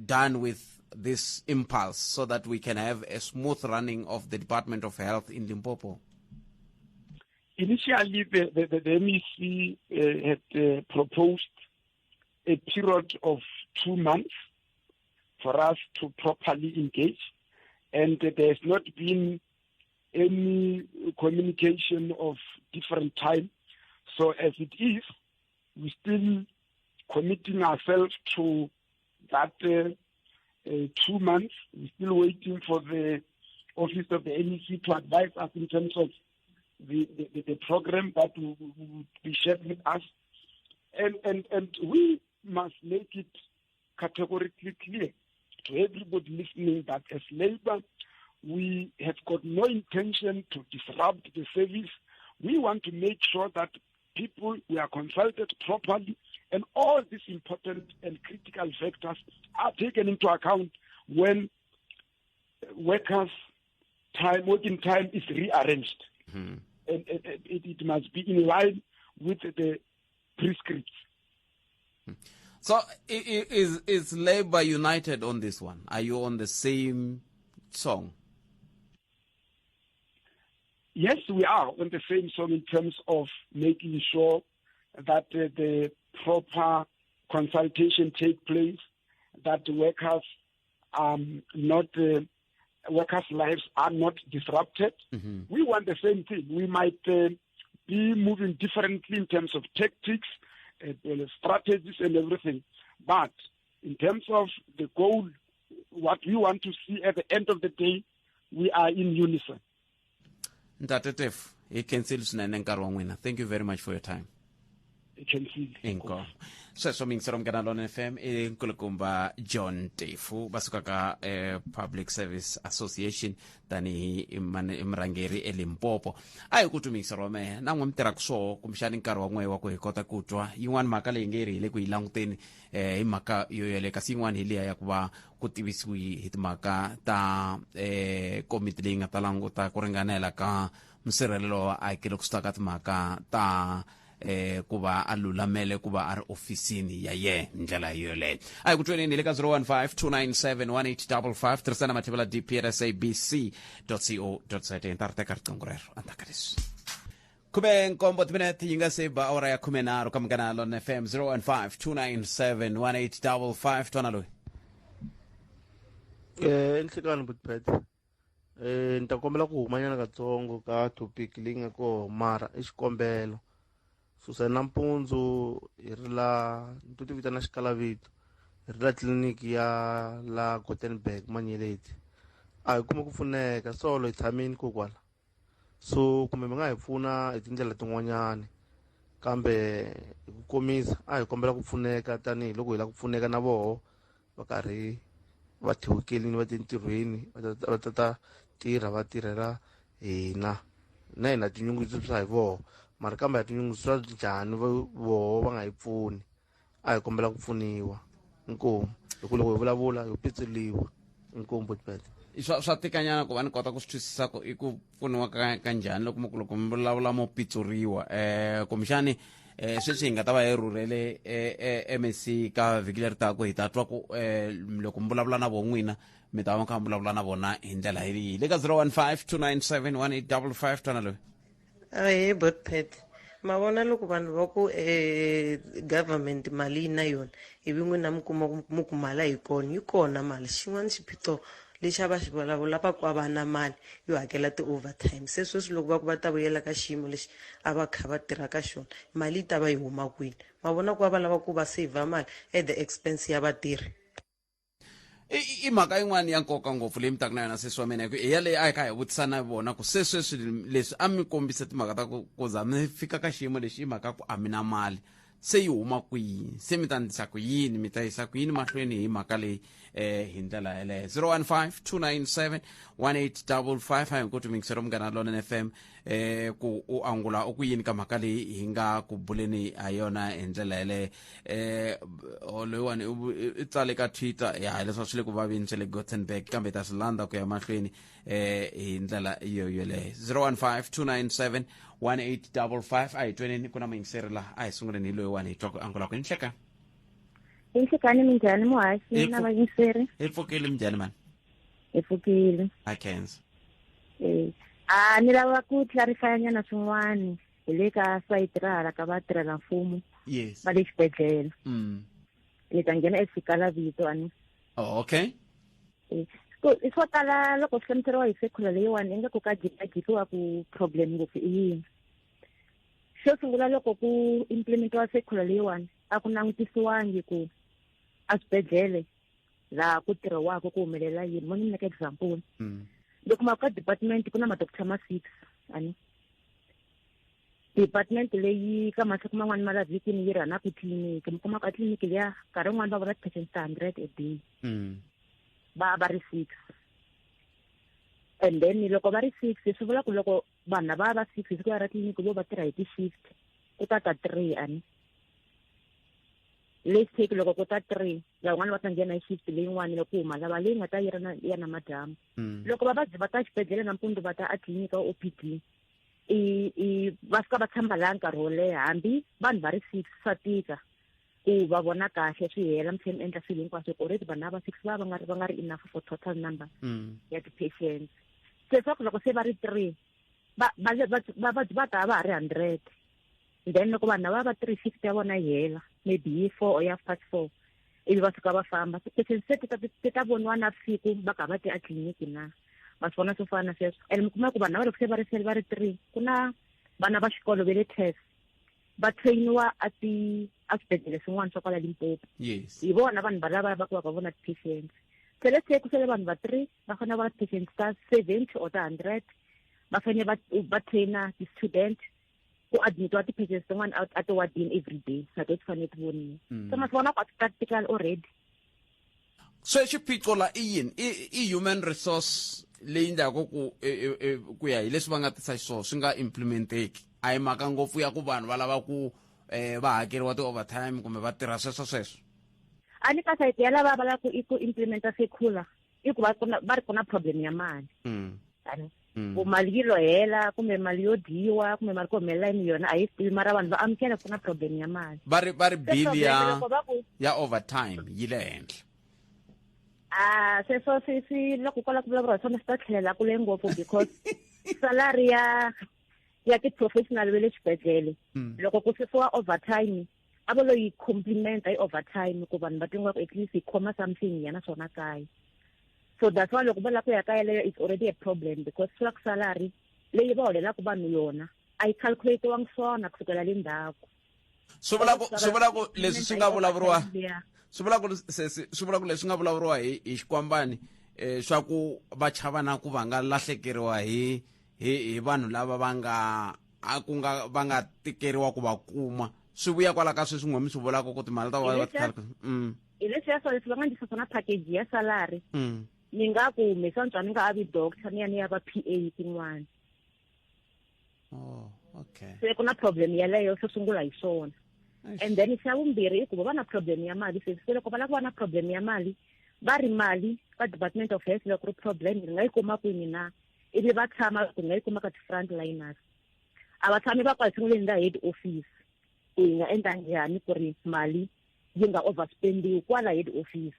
done with this impulse so that we can have a smooth running of the Department of Health in Limpopo? Initially, the MEC had proposed a period of 2 months for us to properly engage, and there has not been any communication of different time. So as it is, we're still committing ourselves to that 2 months. We're still waiting for the office of the MEC to advise us in terms of the program that will be shared with us. And we must make it categorically clear to everybody listening that as Labour, we have got no intention to disrupt the service. We want to make sure that people were consulted properly and all these important and critical factors are taken into account when workers' time, working time is rearranged. And it must be in line with the prescripts. So is Labour united on this one? Are you on the same song? Yes, we are on the same song in terms of making sure that the proper consultation take place, that workers not workers' lives are not disrupted. We want the same thing. We might be moving differently in terms of tactics, strategies and everything. But in terms of the goal, what we want to see at the end of the day, we are in unison. Ntate Tefo, hi khensile swinene nkarhi wa n'wina. Thank you very much for your time. Inkomo. Sweswo miyingisero Munghana Lonene FM i nkulukumba John Tefu va suka ka Public Service Association tanihi i murhangeri eLimpopo. A hi ku twi miyingisero wa mehe na n'we mi tirhaka swoho kumbexani nkarhi wa n'we wa ku hi kota ku twa yin'wana mhaka leyi nge yi ri hi le ku yi languteni hi mhaka yo yoleyo, kasi yin'wana hi liya ya ku va ku tivisiwi hi timhaka ta komiti leyi nga ta languta ku ringanela ka musirhelelo wa vaaki loko swi ta ka timhaka ta ku va a lulamele ku va a ri ofisini ya yena hi ndlela yoleyo. A hi ku tweneni hi le ka 015 297 1855, tirhisana mathevela dp at sabc co za. Ni ta ri teka riqingho rero endzhaku ka leswi. 17 timinete yi nga se ba awara ya 13 ka Munghana Lon FM, 015 297 1855. Twana loyi. Nhlikani Butpet, ni ta kombela ku humanyana katsongo ka topic leyi nga koho, mara i xikombelo. Susa nampundzu hi ri la ni to ti vitana xikalavito, hi ri la tliliniki ya la Gothenburg Manyeleti, a hi kumi ku pfuneka solo hi tshamini kokwala. So kumbe mi nga hi pfuna hi tindlela tin'wanyani, kambe hi ku komisa a hi kombela ku pfuneka tanihiloko hi lava ku pfuneka na voho va karhi va thewukelini va tintirhweni va ta ta tirha va tirhela hina, na hina tinyungubyisa hi voho, mara kambe ha tinyungubyisa njhani voho va nga hi pfuni? A hi kombela ku pfuniwa, inkomu, hi ku loko hi vulavula hi pitseliwa. Inkomu Butpet. Swa tikanyana ku va ni kota ku swi twisisa ku i ku pfuniwa ka njhani loko loko mi vulavula mo pitsuriwa. Kumbexani sweswi hi nga ta va hi rhurhele MEC ka vhiki leri taka, hi ta twa ku loko mi vulavula na vo n'wina mi ta va mi kha mi vulavula na vona hi ndlela yihi. Le ka 015 297 1855, twana loyi. Ahee Botpet, ma vona loko vanhu va ku government mali yi na yona, ivi n'wina mi kuma mi ku mali a yi kona, yi kona mali. Xin'wana xiphiqo lexi a va xi vulavula va ku a va na mali yo hakela ti-overtime, se sweswi loko va ku va ta vuyela ka xiyimo lexi a va kha va tirha ka xona, mali yi ta va yi huma kwini? Ma vona ku va va lava ku va save mali at the expense ya vatirhi. I mhaka yin'wana ya nkoka ngopfu leyi mi taka na yona sesi wa mina, hi ku hi yaleyi a hi kha hi vutisa na vona ku se sweswi leswi a mi kombisa timhaka ta ku za mi fika ka xiyimo lexi, i mhaka ku a mi na mali, se yi huma kwihi, se mi ta ndlisa ku yini, mi ta yisa ku yini mahlweni hi mhaka leyi hi ndlela yeleyo. 015 297 1855. A hi ku mingisero Munghana Lonene FM ku u angula u ku yini ka mhaka leyi hi nga ku buleni ha yona hi ndlela yeleyo. Loyiwani i tsale ka Twitter ya leswaku swi le ku vaveni swa le Gothenburg, kambe ta swi landza ku ya mahlweni hi ndlela yo yoleyo. 015 297 1855. A hi tweneni ku na muyingiseri laha, a hi sunguleni hi loyiwani hi twa ku angula ku inhleka. Inhlekani, minjhani muhaxi na vayingiseri? Hi pfukile, minjhani mani? Hi pfukile. A khensa. A ni lava ku clarify nyana swin'wana hi le ka sayiti ra hala ka vatirhela mfumo va le xibedhlele. Ni ta nghena exikala vito ani. Oh, okay. Swo tala loko swi hlamuseriwa hi circular leyiwani ingaku ka jikajikiwa ku problem ngopfu i yini. Xo sungula loko ku implementiwa circular leyiwani a ku langutisiwangi ku a swibedhlele laha ku tirhiwaka ku humelela yini. Mo ni nyika example. Loko ma ka department ku na ma-doctor ma 6 ani. Department leyi ka masiku man'wani ma la vhikini yi rhanaku tliliniki, mi kuma ka tliliniki liya nkarhi wun'wani va vona ti-patients ta 100 a day. Va va ri 6. And then loko va ri 6 swi vula ku loko vanhu lava va 6 siku ra tliliniki vo va tirha hi ti-shift ku ta ta 3 ani. Let's take loko ku ta 3 lavan'wana va ta nghena hi shift leyin'wani loko ku huma lava leyi nga ta yi ri na ya na madyambu. Loko vavabyi va ta xibedhlele nampundzu va ta a tliliniki wa OPD, i va fika va tshama laha nkarhi wo leha, hambi vanhu va ri 6 swa tika ku va vona kahle swi hela mi tlhela mi endla swilo hinkwaswo, already vanhu lava 6 va va nga ri enough for total number ya ti-patients. Se swa ku loko se va ri 3 vavabyi va ta va ha ri 100. Then loko vanhu lava va three shift ya vona yi hela, maybe hi 4 or ya past 4, ivi va suka va famba, ti-patients se ti ta voniwa navusiku va ka va ti etliliniki na. Ma swi vona swo fana na sweswo. And mi kuma ku vanhu lava loko se va ri sele va ri three, ku na vana va xikolo ve le TERS, va trainiwa a ti a swibedhlele swin'wana swa kwala Limpopo. Hi vona vanhu valava va ku va va vona ti-patients. Se let's say ku sele vanhu va three, va fanele va vona ti-patients ta 70 or ta 100. Va fanele va traina ti-student ku admitiwa ti-patients tin'wana a tiwadini every day, na to ti fanele ti voniwa. Se ma swi vona ku a ti practical already. Se xiphiqo la i yini? I human resource leyi endlaku ku ya hi leswi va nga tisa xiswona swi nga implementeki? A hi mhaka ngopfu ya ku vanhu va lava ku va hakeriwa ti-overtime kumbe va tirha sweswo sweswo? A ni ka side ya lava va lava ku implementa circular, i ku va kuna va ri ku na problem ya mali. Ani ku mali yi lo hela, kumbe mali yo dyiwa, kumbe mali ku humelela yini, yona a yi swi tivi, mara vanhu va amukela ku na problem ya mali. Va ri Se bill problem ya loko va ku ya overtime yi le henhla. A sweswo swi loko kwala ku vulavuriwa hi swona, swi ta tlhelela kule ngopfu, because salary ya ti-professional ve le xibedhlele, loko ku susiwa overtime, a va lo yi complimenta hi overtime ku vanhu va tinga ku at least hi khoma something ya na swona kaya. So that's why loko va lava ku ya kaya leyo, it's already a problem, because swi ku salary leyi va holelaka vanhu yona a yi calculatiwangi swona kusukela le ndzhaku. Swi vula ku leswi swi nga vulavuriwa, swi vula ku swi vula ku leswi nga vulavuriwa hi xikwambani swa ku va chava na ku va nga lahlekeriwa hi vanhu lava va nga a ku nga va nga tikeriwa ku va kuma, swi vuya kwala ka sweswi n'we mi swi vulaka ku timali ta va va Hi leswiya swa leswi va nga ndlisa swona, package ya salary. Ni nga ku humesa ntswa, ni nga avi doctor, ni ya ni ya va PA tin'wana. Oh, okay. Se ku na problem yeleyo xo sungula hi swona. And then xa vumbirhi i ku va na problem ya mali. Se loko va lava ku va na problem ya mali, va ri mali ka Department of Health, loko ri problem ri nga yi kuma kwini na? Ivi va tshama ku nga yi kuma ka ti-front liners, a va tshami va kwa sunguleni la head office ku hi nga endla njhani ku ri mali yi nga overspendiwi kwala head office.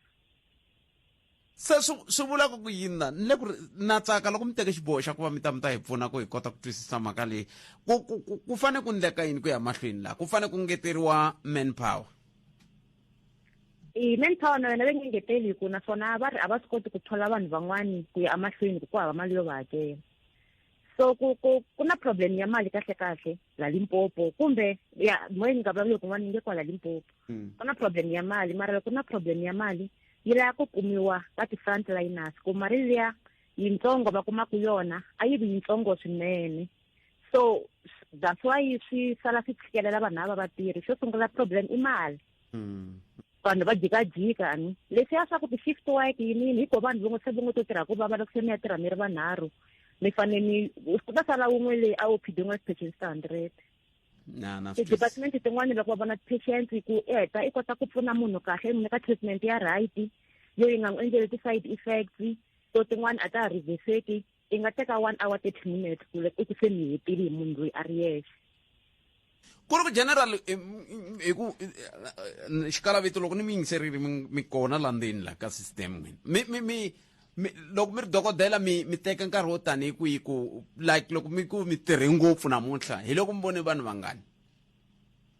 Se swi vula ku yini na ni le ku ri na tsaka loko mi teke xiboho xa ku va mi ta hi pfuna ku hi kota ku twisisa mhaka leyi, ku fane ku ndleka yini ku ya mahlweni laha ku fane ku ngeteriwa manpower? I manpower na yona va nge ngeteli, hi ku naswona va ri a va swi koti ku thola vanhu van'wani ku ya emahlweni, ku hava mali yo va hakela. So ku na problem ya mali kahle kahle la Limpopo, kumbe ya moya ni nga vulavuli kun'wana, ni nge kwala Limpopo ku na problem ya mali. Mara loko ku na problem ya mali, yi lava ku kumiwa ka ti-front liners, ku mali liya yintsongo va kumaka yona a yi vi yintsongo swinene. So that's why swi sala swi tshikelela vanhu lava vatirhi. Xo sungula problem i mali. Vanhu va jikajika ani leswiya swa ku ti-shift work yini yini, hi ko vanhu vongo se vongo to tirha ku vava. Loko se mi ya tirha mi ri vanharhu, mi fane mi ku ta sala wun'we leyi a OPD n'we patients ta 100. Na swi twisisa. Ti-department tin'wani loko va vona ti-patients, ku i heta i kota ku pfuna munhu kahle, i n'wi nyika treatment ya right yo yi nga n'wi endleli ti-side effects, to tin'wani a ta ha reverseki, i nga teka 1 hour 30 minutes ku i ku se mi hetile hi munhu loyi a ri yexe. Ku ri ku general, hi ku xikalavito loko ni mi yingiserile, mi kona la ndzeni la ka system n'wina, mi loko mi ri dokodela, mi teka nkarhi wo tani hi kwihi ku like loko mi ku mi tirhe ngopfu namuntlha, hi loko mi vone vanhu vangani?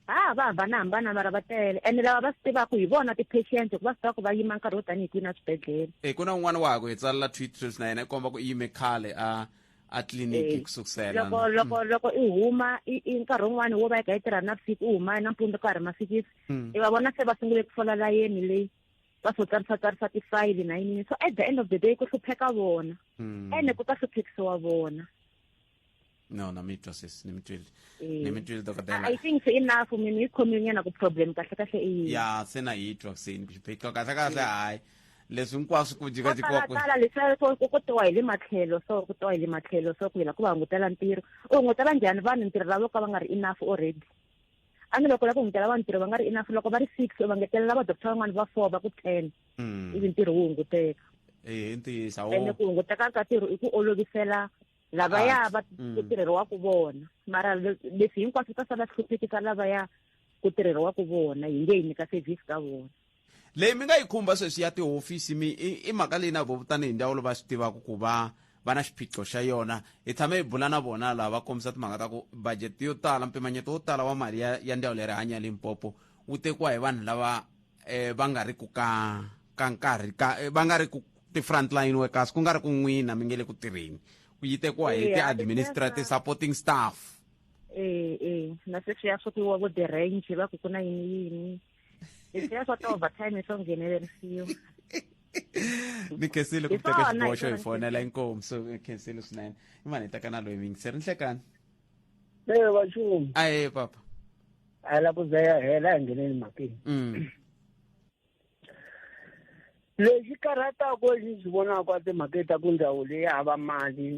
Ha, va hambanahambana, mara va tele, ene lava va swi tivaka hi vona ti-patient, ku va swi tiva ku va yima nkarhi wo tanihi kwini a swibedhlele. E ku na un'wana wa ha ku hi tsalela tweet sweswi, na yena i komba ku i yime khale a tliliniki ku sukusela. Loko i huma i nkarhi wun'wani wo va i kha i tirha navusiku, u huma nampundzu ka ha ri masikisi, i va vona se va sungule ku fola layeni leyi, va swo tsarisa tsarisa tifayili na yini. So at the end of the day ku hlupheka vona, ene ku ta hluphekisiwa vona. No, na mi twa sesi, ni mi twile. Ni mi twile, dokodela. I think se enough, mina yi khomiwe nyana ku problem kahle kahle i yini. Ya, se na yi twa kuseni ku xiphiqo kahle kahle, hayi leswi hinkwaswo ku jikajikiwa ku tala leswiya ku tiwa hi le matlhelo, so ku tiwa hi le matlhelo, so ku yela ku va hungutela ntirho, u hungutela njhani vanhu ntirho lavo ka va nga ri enough already? A ni loko la ku hungutela vanhu ntirho va nga ri enough, loko va ri six, u va ngetelela va doctor van'wani va four, va ku 10, ivi ntirho wu hunguteka. Eh, i ntiyiso. Ene ku hunguteka ka ntirho i ku olovisela lavaya va ku tirheriwaka vona, mara leswi hinkwaswo ta sala swi hluphekisa lavaya ku tirheriwaka vona, hi nge yi nyika service ka vona. Leyi mi nga yi khumba sweswi ya tihofisi, mi i mhaka leyi na vo tanihi ndzawulo va swi tivaka ku va va na xiphiqo xa yona hi tshame hi bula na vona laha va kombisa timhaka ta ku budget yo tala mpimanyeto wo tala wa mali ya, ya ndzawulo ya rihanyo ya limpopo wu tekiwa hi vanhu lava eh, va nga ri ku ka ka nkarhi ka eh, va nga ri ku ti-frontline workers ku nga ri ku n'wina mi nge le ku tirheni yi tekiwa hi ti-administrative supporting staff eh eh na sweswiya swo tiwa vo the range va ku ku na yini yini leswiya swa ti-overtime swo nghenelerisiwa ni khensile ku teka xiboho xo hi fonela inkomu so khensile swinene i mani hi teka na loyi mingiseri nhlekani e vaxumi aye papa a la ku za ya hela hi ngheneni mhakeni mm. Lexi karhataka lexi ndzi vonaka timhakeni ta ku ndzawulo yi hava mali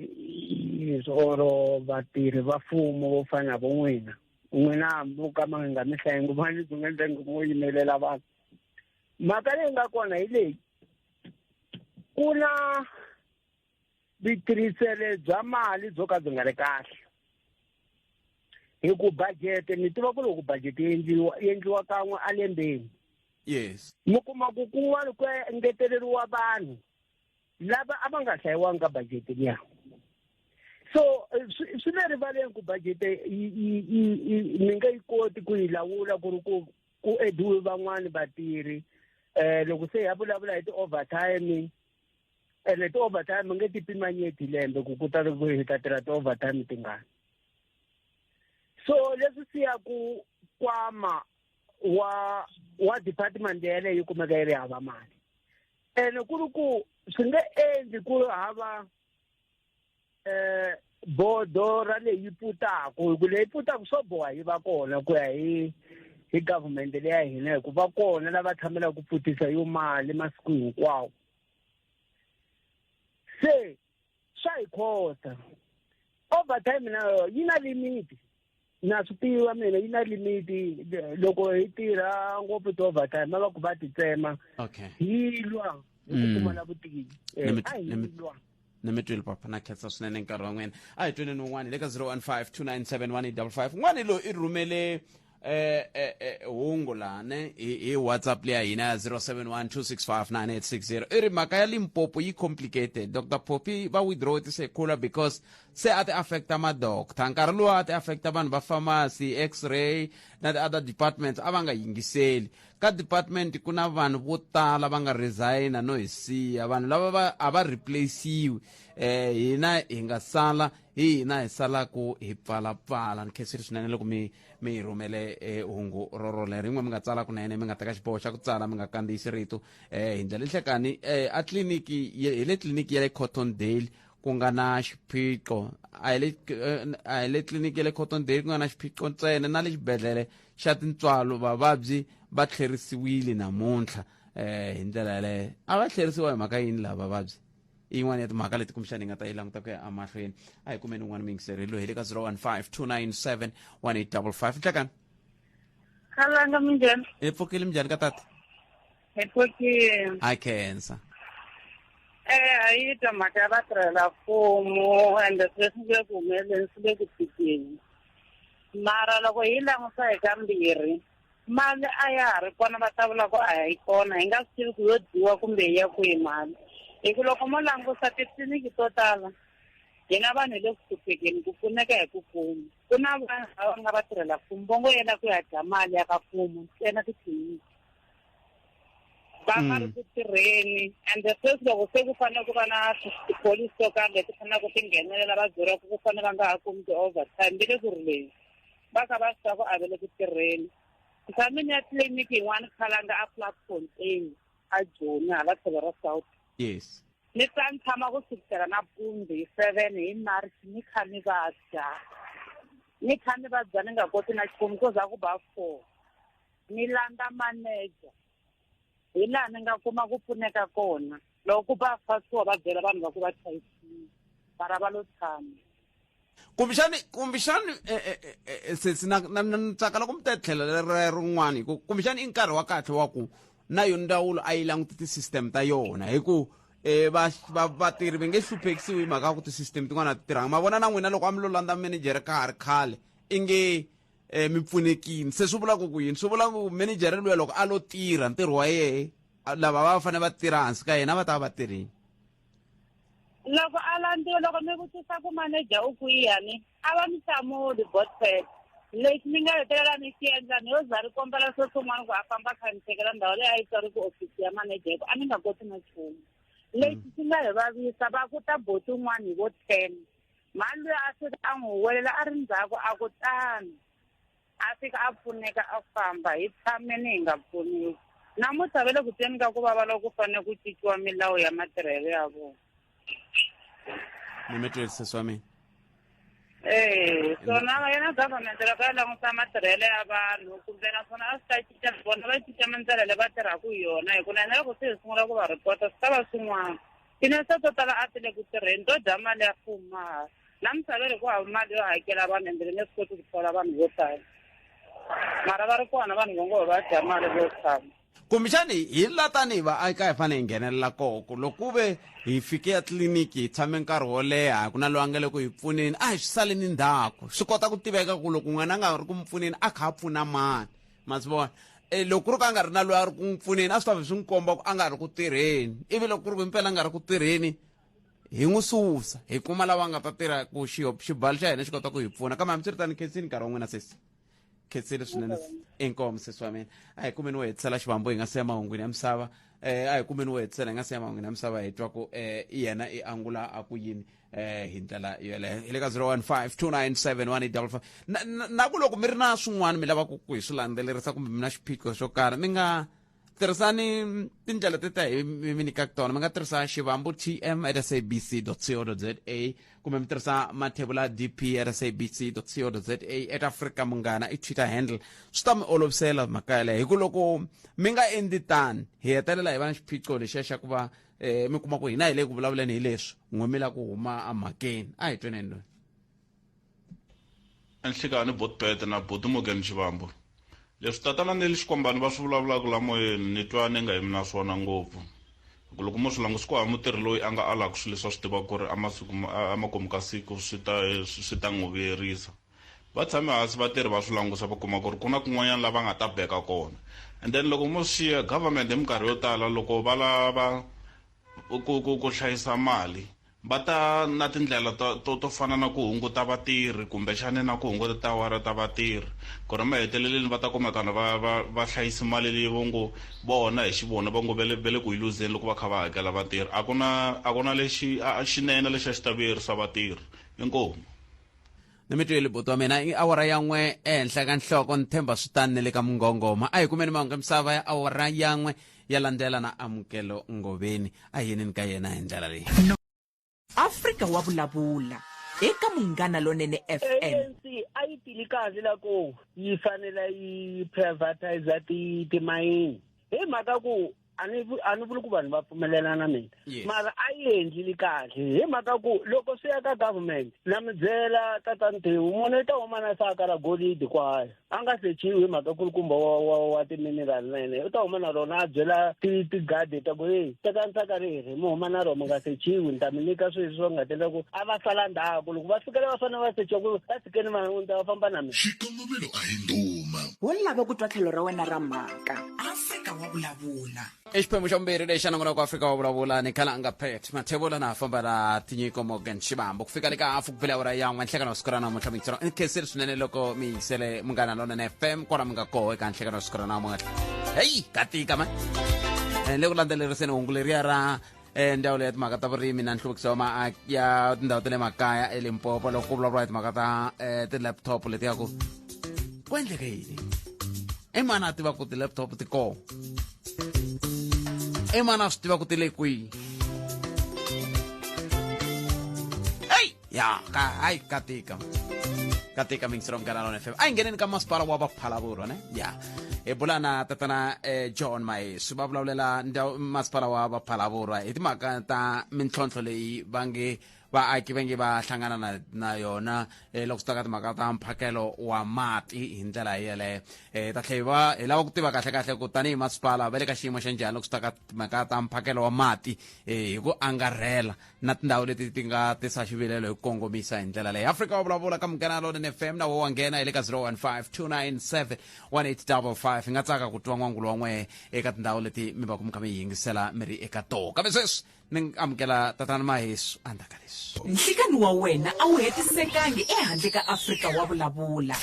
or vatirhi va mfumo vo fana na vo n'wina n'wina mo ka ma nga mi hlayi ngopfu a ni byi nga ndyangu mo yimelela vanhu mhaka leyi nga kona hi leyi ku na vutirhisele bya mali byo ka byi nga ri kahle hi ku budget ni tiva ku loko budget yi endliwa yi endliwa kan'we alembeni yes mi kuma ku kun'wana ku engeteleriwa vanhu lava a va nga hlayiwangi ka budget liya so eh, swi le rivaleni ku budget mi nge yi koti ku yi lawula ku ri ku ku ediwe van'wani vatirhi um loko se ha vulavula hi ti-overtime ene ti-overtime nge ti pimanyeti lembe ku ku ta ku hi ta tirha ti-overtime tingani so leswi siyaku kwama wa wa department yeleyo yi kumeka yi ri hava mali ene ku ri ku swi nge endli ku ri hava eh bodo ra leyi pfutaku hi ku leyi pfutaku swo boha yi va kona ku ya hi hi government leya hina hi ku va kona lava tshamelaka ku pfutisa yo mali masiku hinkwawo se swa hi khosa overtime na yona yi na limit na swi tiva mina yi na limit loko hi tirha ngopfu ti-overtime va va ku va ti tsema okay hi lwa hi ku mm. pfumala vutivi eh, a hi lwa ni mi twile papa na khensa swinene nkarhi wa n'wina a hi tweneni un'wana hi le ka 015 297 1855 n'wana loyi i rhumele eh, eh, eh hungu lani hi, hi whatsapp leya hina ya 0712659860 i ri mhaka ya limpopo yi complicated dr poppy va withdraw tisekhula because se a ti affecta madoctor nkarhi lowu a ti affecta vanhu va pharmacy x-ray na ti-other departments a va nga yingiseli ka department ku na vanhu vo tala va nga resigna no hi siya vanhu lava va a va replaciwi eh hina hi nga sala hi hina hi salaku hi pfalapfala ni khensile swinene loko mi mi hi rhumele eh, hungu rorolero yin'we mi nga tsala kunene mi nga teka xiboho xa ku tsala mi nga kandziyisi rito eh hi ndlela nhlekani eh a tliliniki hi le tliliniki ya le Cottondale ku nga na xiphiqo a hi le eh, a hi le tliliniki ya le Cottondale ku nga na xiphiqo ntsena na le xibedhlele xa tintswalo vavabyi va tlherisiwile namuntlha eh hi ndlela yaleyo a va tlherisiwa hi mhaka yini lava vavabyi i yin'wana ya timhaka leti kumbexana hi nga ta yi languta ku ya emahlweni a hi kumeni un'wana muyingiseri loyi hi le ka 015 297 1855 nhlekani Khalanga minjhani? hi pfukile minjhani ka tata Hi pfukile. a khensa Eh a yi ta mhaka ya vatirhela mfumo ende sweswi swi le ku humeleleni swi le ku fikeni. Mara loko hi languta hi kambirhi mali a ya ha ri kona va ta vula ku a yi kona hi nga swi tivi ku yo dyiwa kumbe yi ya kwihi mali hi ku loko mo langusa titliliniki to tala hina vanhu hi le ku hluphekeni ku pfuneka hi ku kuma ku na vanhu lava nga vatirhela mfumo vo ngo yela ku ya dya mali ya ka mfumo ntsena titliliniki va nga ri mm. ku tirheni ende sweswi loko se ku fanele ku va na tipholisi to karhi leti faneleke ti nghenelela va byeriwa ku ku fanele va nga ha kumi ti-overtime va le ku rileni va kha va swi tiva ku a va le ku tirheni tshame ni ya tliliniki yin'wana khalanga a platfontein a joni hala tlhelo ra south yes ni ta ni tshama ku sukisela nampundzu hi seven hi march ni kha ni vabya ni kha ni vabya ni nga koti na nchumu ku za ku ba four ni landza manager hi laha ni nga kuma ku pfuneka kona loko ku ba fasiwa va byela vanhu va ku va chayisile mara va lo tshama kumbexani kumbexani eh, eh, eh, eh, sesi na na na ni tsaka loko mi ta tlhelo lerin'wana hi ku kumbexani i nkarhi wa kahle wa ku na yo ndzawulo a yi languti ti-system ta yona hi ku um va va vatirhi va nge hluphekisiwi hi mhaka ya ku ti-system tin'wana a ti tirhanga ma vona na n'wina loko a mi lo landza manejere ka ha ri khale i nge um mi pfunekini se swi vula ku ku yini swi vula ku manejere luya loko a lo tirha ntirho wa yehe lava va fanele va tirha hansi ka yena va ta va va tirhini Loko a landziwa loko mi vutisa ku manager u kwiyani a va mi hlamuli botfet. Lexi ni nga hetelela ni xi endla ni yo za ri kombela swo swin'wana ku a famba kha ni tekela ndhawu leyi a yi tswari ku ofisi ya manager hi ku a ni nga koti na nchumu. Lexi xi nga hi vavisa va ku ta boti un'wana hi vo 10. Mhani luya a fika a n'wi huwelela a ri ndzhaku a ku tani. A fika a pfuneka a famba hi tshameni hi nga pfuniwi. Namuntlha va le ku tweni ka ku vava loko ku fanele ku cinciwa milawu ya matirhelo ya vona. Ni mi twile sesi wa mina. Eh, swona yena government loko ya languta matirhelo ya vanhu kumbe naswona a swi ta cinca vona va cinca mindlela leyi va tirhaka hi yona hi ku na hina loko se hi sungula ku va report-a swi ta va swin'wana. Tinese to tala a ti le ku tirheni to dya mali ya mfumo mahala. Namuntlha va ri ku hava mali yo hakela vanhu ende va nge swi koti ku thola vanhu vo tala. Mara va ri kona vanhu va ngo va dya mali vo tshama. Kumbexani hi la tanihi vaaki a hi fanele hi nghenelela koho ku loko ku ve hi fike ya tliliniki hi tshame nkarhi wo leha ku na loyi a nga le ku hi pfuneni a hi swi saleni ndzhaku swi kota ku tiveka ku loko n'wana a nga ri ku mi pfuneni a kha a pfuna mani ma swi vona. E loko ku ri ku a nga ri na loyi a ri ku n'wi pfuneni a swi ta vhe swi n'wi komba ku a nga ri ku tirheni ivi loko ku ri ku himpela a nga ri ku tirheni hi n'wi susa hi kuma lava nga ta tirha ku xibalo xa hina xi kota ku hi pfuna. Kambe hambiswiritano khensini nkarhi wa n'wina sesi. Khensile swinene inkomu sesi wa mina. A hi kumeni wo hetisela xivambo hi nga siya mahungwini ya misava. A hi kumeni wo hetisela hi nga siya mahungwini ya misava hi twa ku yena i angula a ku yini hi ndlela yoleyo. Hi le ka 015 297 1855. Na ku loko mi ri na swin'wana mi lavaka ku hi swi landzelerisa kumbe mi na xiphiqo xo karhi mi nga tirhisani tindlela te ta hi mi nyikaka tona. Mi nga tirhisa xivambu tm at sabc co za kumbe mi tirhisa mathebula dp at sabc co za at Africa Munghana i Twitter handle. Swi ta mi olovisela mhaka yaleyo hi ku loko mi nga endli tani hi hetelela hi va na xiphiqo lexiya xa ku va mi kuma ku hina hi le ku vulavuleni hi leswi n'we mi la ku huma emhakeni. A hi tweneni loyi. Enhlekani Botpet na Buti Morgan Xivambu. Leswi tatana Neli Xikwambani va swi vulavulaka la moyeni ni twa ni nga yimi na swona ngopfu. Ku loko mo swi langusa ku hava mutirhi loyi a nga alaka swilo leswi a swi tivaka ku ri emakumu ka siku swi ta n'wi vuyerisa. Va tshame hansi vatirhi va swi langusa va kuma ku ri ku na kun'wanyana lava nga ta beka kona. And then loko mo swi xiya government hi minkarhi yo tala loko va lava ku hlayisa mali va ta na tindlela to fana na ku hunguta vatirhi kumbexani na ku hunguta tiawara ta vatirhi ku ri maheteleleni va ta kumekana va hlayisi mali leyi vo ngo vona hi xivona va ngo va le ku yi luzeni loko va kha va hakela vatirhi. A ku na, a ku na lexi xinene lexi a xi ta vuyerisa vatirhi. Inkomu. Ni mi twile buti wa mina i awara ya n'we ehenhla ka nhloko ni tshemba swi tani ni le ka mungongoma. A hi kumeni mahungu ya misava ya awara ya n'we ya landzela na Amukelo Ngoveni. A hi yeneni ka yena hi ndlela leyi. Afrika wa vulavula eka Munghana Lonene FM. ANC a yi tili kahle la ku yi fanele yi privatize timayini hi mhaka ku a ni vuli ku vanhu va pfumelelana na mina. Mara a yi endlile kahle hi mhaka ku loko swi ya ka government na mi byela tata Ntiwu munhu i ta huma na saka ra golidi kwaya a nga sechiwi hi mhaka kulukumba wa timinerali na yena u ta huma na rona a byela tigadi ta ku hey tekani saka reri mi huma na rona mi nga sechiwi ni ta mi nyika swilo leswi va nga ta endla ku a va sala ndzhaku loko va fikela va fanele va sechiwa ku va tshikeni va ni ta va famba na mina. Xikongomelo a hi ndhuma. Wo lava ku twa tlhelo ra wena ra mhaka. Afrika wa vulavula. I xiphemu xa vumbirhi lexi xa nongonoko Afrika wa vulavula ni khala nga Pet Mathebula na famba na Tinyiko Morgan Xivambu ku fika le ka hafu ku bela awara ya n'we nhlekano wa siku ra namuntlha mi yingisela. Ni khensile swinene loko mi yingisele Munghana Lonene FM kwala mi nga koho eka nhlekano wa siku ra namuntlha. Heyi ka tika man. Le ku landzeleriseni hungu leriya ra ndzawulo ya timhaka ta vurimi na nhluvukiso wa maaki ya tindhawu ta le makaya eLimpopo loko ku vulavuriwa hi timhaka ta ti-laptop letiya ku ku endleke yini i mani a tiva ku ti-laptop ti kona i mani a swi tiva ku ti le kwihi eyi ya ka hayi ka tika ka tika mingiselo Munghana Lonene FM. A hi ngheneni ka masipala wa Vaphalavurwa ne ya hi bula na tatana John Mahesu va vulavulela masipala wa Vaphalavurwa hi timhaka ta mintlhontlho leyi va nge Vaaki va nge va hlangana na, na yona eh, loko swi ta ka timhaka ta mphakelo wa mati hi ndlela yeleyo. Eh, ta tlhela va hi lava ku tiva kahle kahle ku tanihi masipala va le ka xiyimo xa njhani loko swi ta ka timhaka ta mphakelo wa mati eh, hi ku angarhela na tindhawu leti ti nga tisa xivilelo hi ku kongomisa hi ndlela leyi. Afrika wa vulavula ka Munghana Lonene FM na wo wa nghena hi le ka 015 297 1855. Hi nga tsaka ku twa n'wangulo wa n'wehe eka tindhawu leti mi va ku mi kha mi yingisela mi ri eka toho. Kambe sweswi ni amukela tatana Mahesu endzhaku ka leswi. Nhlikani wa wena a wu hetisekangi ehandle ka Afrika wa vulavula.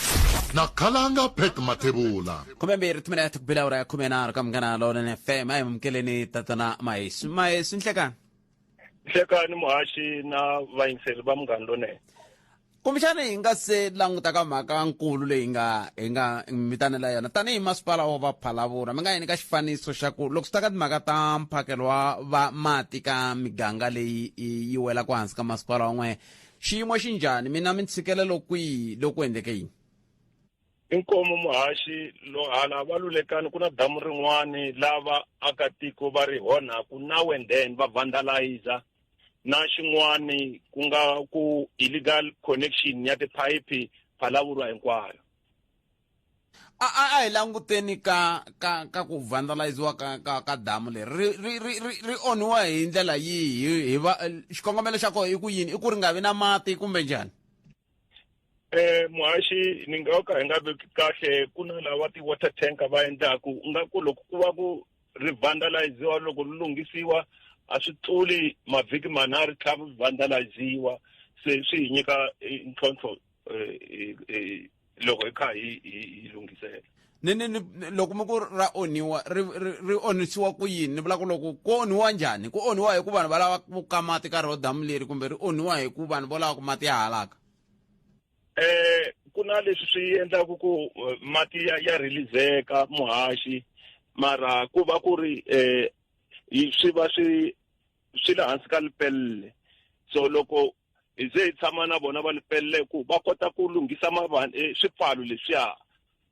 Na khalanga Pat Mathebula. 12 timinete ku bile awara ya 13 ka Munghana Lonene FM. A hi amukeleni tatana Mahesu. Mahesu, nhlekani. Nhlekani muhaxi na vayingiseri va Munghana Lonene. Kumbexana hi nga se languta ka mhaka nkulu leyi nga hi nga mitanela yona tanihi masipala wa va Phalavura, mi nga hi nyika xifaniso xa ku loko swi ta ka timhaka ta mphakelo wa va mati ka miganga leyi yi welaka hansi ka masipala wa n'wehe, xiyimo xi njhani? Mi na mintshikelelo kwihi loko ku endleke yini? Inkomu muhaxi, lo hala va Lulekani ku na damu rin'wani lava akatiko va ri onhaku now and then va vandalizer, na xin'wani ku nga ku illegal connection ya tiphayiphi Phalavurwa hinkwayo. A hi languteni ka ka ka ku vandaliziwa ka ka ka damu leri ri ri ri ri ri onhiwa hi ndlela yihi? Hi va xikongomelo xa kona i ku yini? I ku ri nga vi na mati kumbe njhani? Muhaxi, ni nga ka hi nga veki kahle, ku na lava ti-water tanker va endlaku nga ku loko ku va ku ri vandaliziwa, loko ri lunghisiwa a swi tluli mavhiki manharhu tlha ri vandaliziwa, se swi hi nyika ntlhontlho loko hi kha hi lunghisela. Ni ni ni loko mi ku ra onhiwa, ri ri ri onhisiwa ku yini? Ni vula ku loko ku onhiwa njhani? Ku onhiwa hi ku vanhu va lava ku ka mati ka ro damu leri, kumbe ri onhiwa hi ku vanhu vo lava ku mati ya halaka? Ku na leswi swi endlaku ku mati ya releaseka muhaxi, mara ku va ku ri swi va swi le hansi ka Lepelle. So loko hi ze hi tshama na vona va Lepelle ku va kota ku lunghisa swipfalo leswiya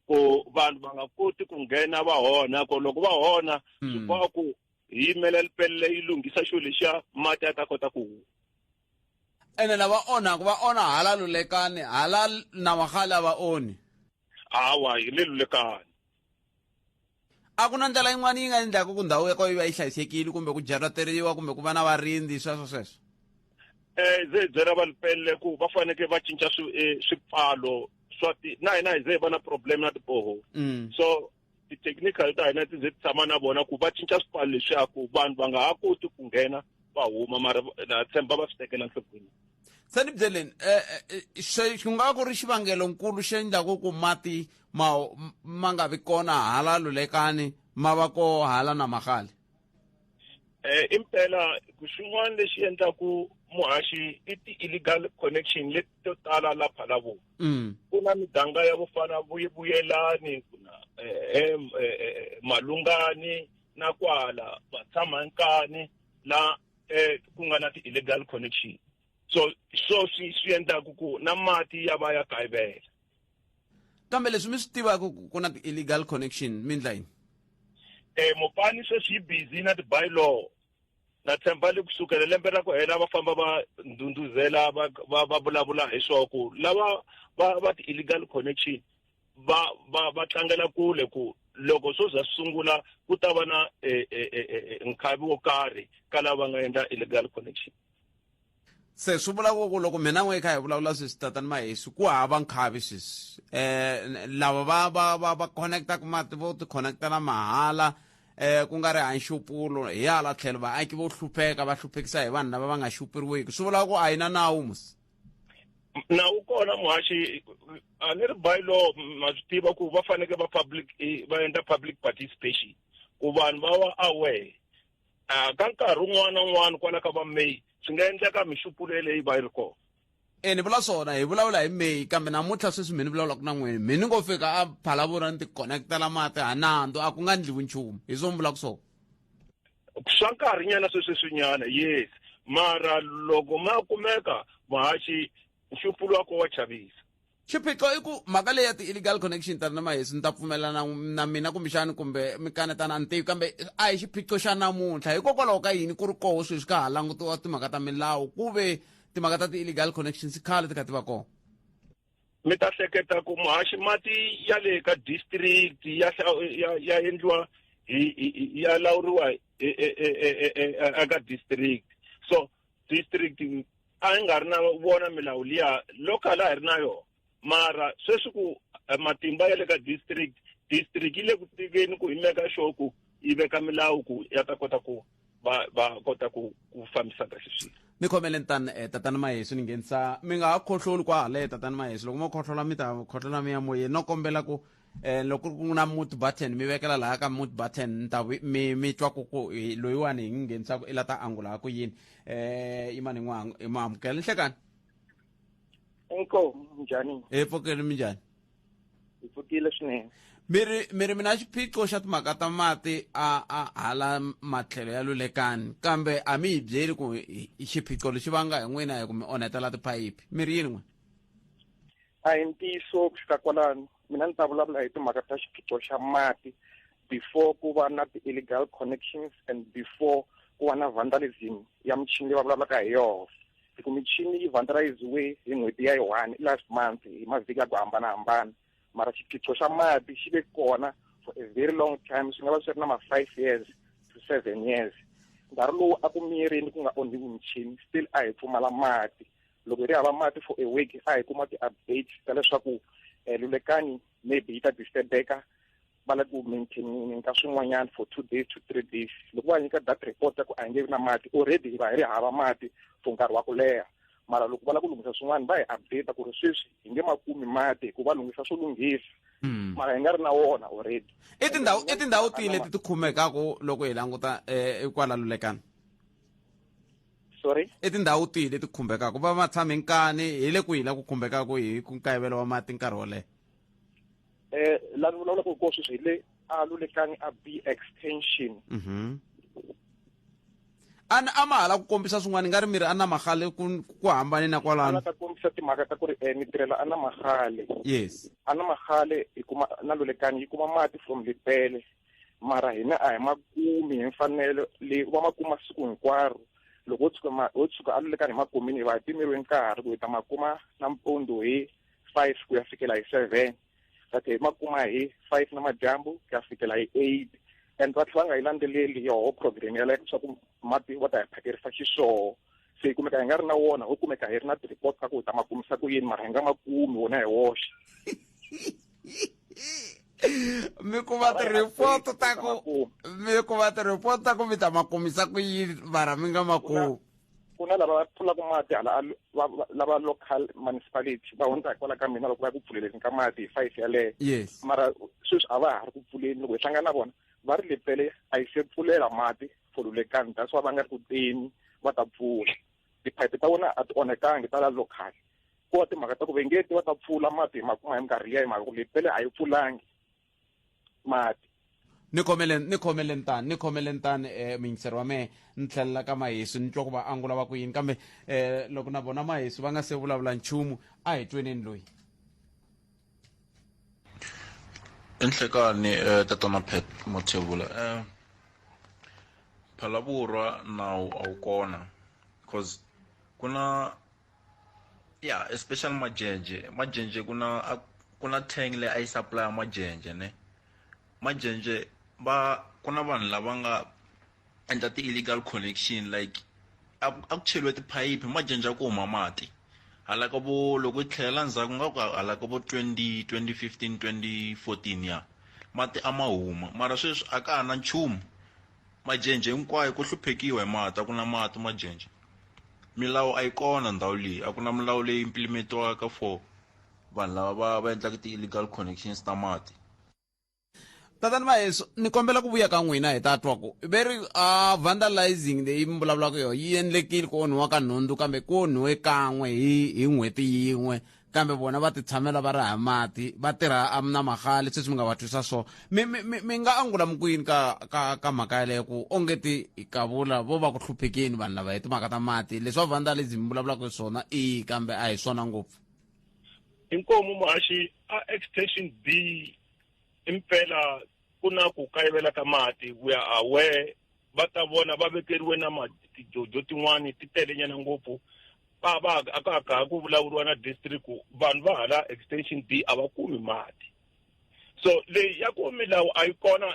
ku vanhu va nga koti ku nghena va onha, ku loko va onha swi boha ku hi yimela Lepelle yi lunghisa xilo lexiya, mati ya ta kota ku huma. Ene lava onhaka va onha hala Lulekani, hala Namagale a va onhi. Hawa, hi le Lulekani. A ku na ndlela yin'wana yi nga endlaka ku ndhawu ya kona yi va yi hlayisekile, kumbe ku jarateriwa, kumbe ku va na varindzi, sweswo sweswo? Ze hi byela va Lepelle ku va fanekele va cinca swipfalo swa ti, na hina hi ze hi va na problem na tiboho. So ti-technical ta hina ti ze ti tshama na vona ku va cinca swipfalo leswiya ku vanhu va nga ha koti ku nghena va huma, mara na tshemba va swi tekela enhlokweni. Se ni byeleni, xi nga ku ri xivangelo nkulu xi endlaku ku mati ma nga vi kona hala Lulekani, ma va ko hala Namagale? Impela ku xin'wana lexi endlaku muhaxi i ti-illegal connection leti to tala la Phalavula. Ku na miganga ya vo fana Vuyelani, ku na Malungani na kwala Vatshamhankani la ku nga na ti-illegal connection. So so swi swi endlaku ku na mati ya va ya kayivela. Kambe leswi mi swi tivaka ku ku na ti-illegal connection, mi ndla yini? Mopani sweswi yi busy na ti-bylaw. Na tshemba le kusukela lembe ra ku hela va famba va ndhundhuzela va vulavula hi swo ku lava va ti-illegal connection va tlangela kule ku loko swo za sungula ku ta va na nkhavi wo karhi ka lava nga endla illegal connection. Se swi vula ku loko mina n'we kha hi vulavula sweswi tatani Mahesu, ku hava nkhavi sweswi. Lava va connectaka mati vo ti connectela mahala, ku nga ri hanxupulo, hi hala tlhelo vaaki vo hlupheka va hluphekisa hi vanhu lava va nga xupuriwiki. Swi vula ku a yi na nawu musi? Nawu kona muhaxi, a ni ri bylaw ma swi tiva ku va fanekele va public, va endla public participation ku vanhu va va aware. Ka nkarhi wun'wana na wun'wana kwala ka va May swi nga endleka mixupulo yeleyo yi va yi ri kona. Ni vula swona, hi vulavula hi May, kambe namuntlha sweswi mina ni vulavulaka na n'wina, mina ni ngo fika a Phalavula ni ti connectela mati ha nandzu, a ku nga ndliwi nchumu. Hi swo mi vulaka swona? Swa nkarhinyana sweswi swinyana, yes. Mara loko ma kumeka muhaxi, nxupulo wa kona wa chavisa. Xiphiqo i ku mhaka leyi ya ti-illegal connection ta na Mahesu, ni ta pfumelana na mina kumbexani kumbe mi kanetana, a ni tivi, kambe a hi xiphiqo xa namuntlha. Hikokwalaho ka yini ku ri koho sweswi ka ha langutiwa timhaka ta milawu ku ve Timhaka ta ti-illegal connections khale ti kha ti va kona. Mi ta hleketa ku muhaxi mati ya le ka district ya ya ya endliwa hi ya lawuriwa eka district. So district a yi nga ri na vona milawu liya, local a hi ri na yona. Mara sweswi ku matimba ya le ka district, district yi le ku tekeni ku yi meka sure ku yi veka milawu ku ya ta kota ku va va kota ku ku fambisa kahle swilo. Ni khomele tani tatana Mahesu, ni nghenisa mi nga ha khohloli kwale. Tatana Mahesu, loko mo khohlola mi ta khohlola mi ya moyeni. No kombela ku loko ku na mute button, mi vekela laha ka mute button, ni ta mi mi twa ku ku loyiwani hi n'wi nghenisaka i la ta angula ku yini. Yimani n'wi hi n'wi amukela. Nhlekani. Inkomu, njhani? Hi pfukile, minjhani? Hi pfukile swinene. Mi ri mi na xiphiqo xa timhaka ta mati a hala matlhelo ya Lulekani, kambe a mi hi byeli ku xiphiqo lexi vanga hi n'wina hi ku mi onhetela tiphayiphi. Mi ri yini n'we? A hi ntiyiso ku fika kwalano. Mina ni ta vulavula hi timhaka ta xiphiqo xa mati before ku va na ti-illegal connections and before ku va na vandalism ya michini leyi va vulavulaka hi yona, hi ku michini yi vandaliziwe hi n'hweti ya yi 1 last month hi mavhiki ya ku hambanahambana. Mara xiphiqo xa mati xi ve kona for a very long time, swi nga va swi ri na ma-5 years to 7 years. Nkarhi lowu a ku miyerini ku nga onhiwi michini, still a hi pfumala mati. Loko hi ri hava mati for a week, a hi kuma ti-updates ta leswaku Lulekani maybe yi ta disturbeka, va le ku maintaining ka swin'wanyana for 2 days to 3 days. Loko va nyika that report ya ku a hi nge vi na mati, already hi va hi ri hava mati for nkarhi wa ku leha. Mara loko va lava ku lunghisa swin'wana, va hi update ku ri sweswi hi nge ma kumi mati hikuva lunghisa swo lunghisa, mara hi nga ri na wona already. I tindhawu tihi leti ti khumekaku loko hi languta kwala Lulekani? Sorry? I tindhawu tihi leti khumbekaka? Va va tshame nkani hi le kwihi la ku khumbekaka hi ku nkayivelo wa mati nkarhi wo leha? La ni vulavulaka hi koho sweswi hi le a Lulekani a B extension. A ni a ma hala ku kombisa swin'wana nga ri miri a na mahale ku hambane na kwalano. A ta kombisa timhaka ta ku ri ni tirhela a na mahale. A na mahale hi kuma na Lulekani yi kuma mati from Lepelle, mara hina a hi ma kumi hi mfanelo leyi va ma kuma siku hinkwaro. Loko wo tshuka a Lulekani hi makumini, hi va hi pimeriwe nkarhi ku hi ta ma kuma nampundzu hi 5 ku ya fikela hi 7, kati hi ma kuma hi 5 namadyambu ku ya fikela hi 8. And va tlhela va nga yi landzeleli yoho program yaleyo leswaku mati va ta hi phakerisa xiswoho. Se hi kumeka hi nga ri na wona, ho kumeka hi ri na ti-report ta ku hi ta ma kumisa ku yini, mara hi nga ma kumi wona hi woxe. Mi kuma ti-report ta ku mi ta ma kumisa ku yini, mara mi nga ma kumi. Ku na lava va pfulaka mati hala lava local municipality, va hundza hikwalaho ka mina loko va ya ku pfuleleni ka mati hi 5 yaleyo. Mara sweswi a va ha ri ku pfuleni. Loko hi hlangana na vona, va ri Lepelle a yi se pfulela mati for Lulekani, that's why va nga ri ku teni va ta pfula. Tiphayiphi ta vona a ti onhekangi ta la local, ku va timhaka ta ku ve nge ti va ta pfula mati hi ma kuma hi minkarhi liya, hi mhaka ku Lepelle a yi pfulangi mati. Ni khomeleni tani muyingiseri wa mehe, ni tlhelela ka Mahesu, ni twa ku va angula va ku yini. Kambe loko na vona Mahesu va nga se vulavula nchumu, a hi tweneni loyi. Enhlekani tatana Pat Mothebula, Phalaborwa nawu a wu kona, cause ku na ya especially Majenje. Majenje ku na tank leyi a yi supply Majenje ne Majenje va ku na vanhu lava nga endla ti-illegal connection, like a ku cheliwe tiphayiphi Majenje a ku huma mati hala ka vo. Loko yi tlhelela ndzhaku nga ku hala ka vo 20 2015 2014 ya mati a ma huma, mara sweswi a ka ha na nchumu. Majenje hinkwayo ku hluphekiwa hi mati, a ku na mati Majenje. Milawu a yi kona ndhawu leyi, a ku na milawu leyi implementiwaka for vanhu lava va endlaka ti-illegal connections ta mati. Tatani Maheso, ni kombela ku vuya ka n'wina, hi ta twa ku ve ri a vandalizing leyi mi vulavulaka yona yi endlekile ku onhiwa ka nhundzu, kambe ku onhiwe kan'we hi n'hweti yin'we, kambe vona va ti tshamela va ri ha mati, va tirha a na mahali. Sweswi mi nga va twisa so mi nga angula mi ku yini ka mhaka yaleyo, ku ongeti kavula vo va ku hluphekeni vanhu lava hi timhaka ta mati? Leswi va vandalism mi vulavulaka hi swona i kambe a hi swona ngopfu. Inkomu muhaxi. A extension B impela ku na ku kayivela ka mati, we are aware. Va ta vona va vekeriwe na tijojo tin'wani ti telenyana ngopfu. Va va a ka ka ku vulavuriwa na district ku vanhu va hala extension B a va kumi mati. So leyi ya ku milawu a yi kona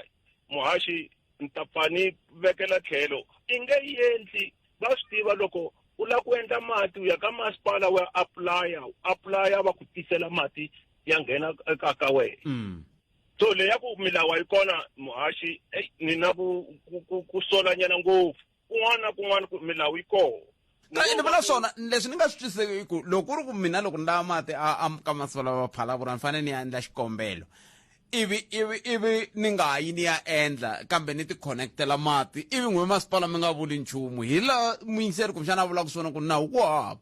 muhaxi ni ta pfa ni vekela tlhelo i nge endli va swi tiva loko u lava ku endla mati u ya ka masipala u ya apply-a u apply-a va ku tisela mati ya nghena eka ka wena mm. so leyi ya ku milawu a yi kona muhaxi eyi ni na ku ku ku solanyana ngopfu kun'wana na kun'wana ku milawu yi kona ni vula swona leswi ni nga swi twisiseki i ku loko ku ri ku mina loko ni lava mati a ka masipala wa phalavura ni fanele ni ya endla xikombelo ivi ivi ivi ni nga yi ni ya endla kambe ni ti connectela mati ivi n'we masipala mi nga vuli nchumu hi laha muyingiseri kumbexana a vulaka swona ku nawu ku hava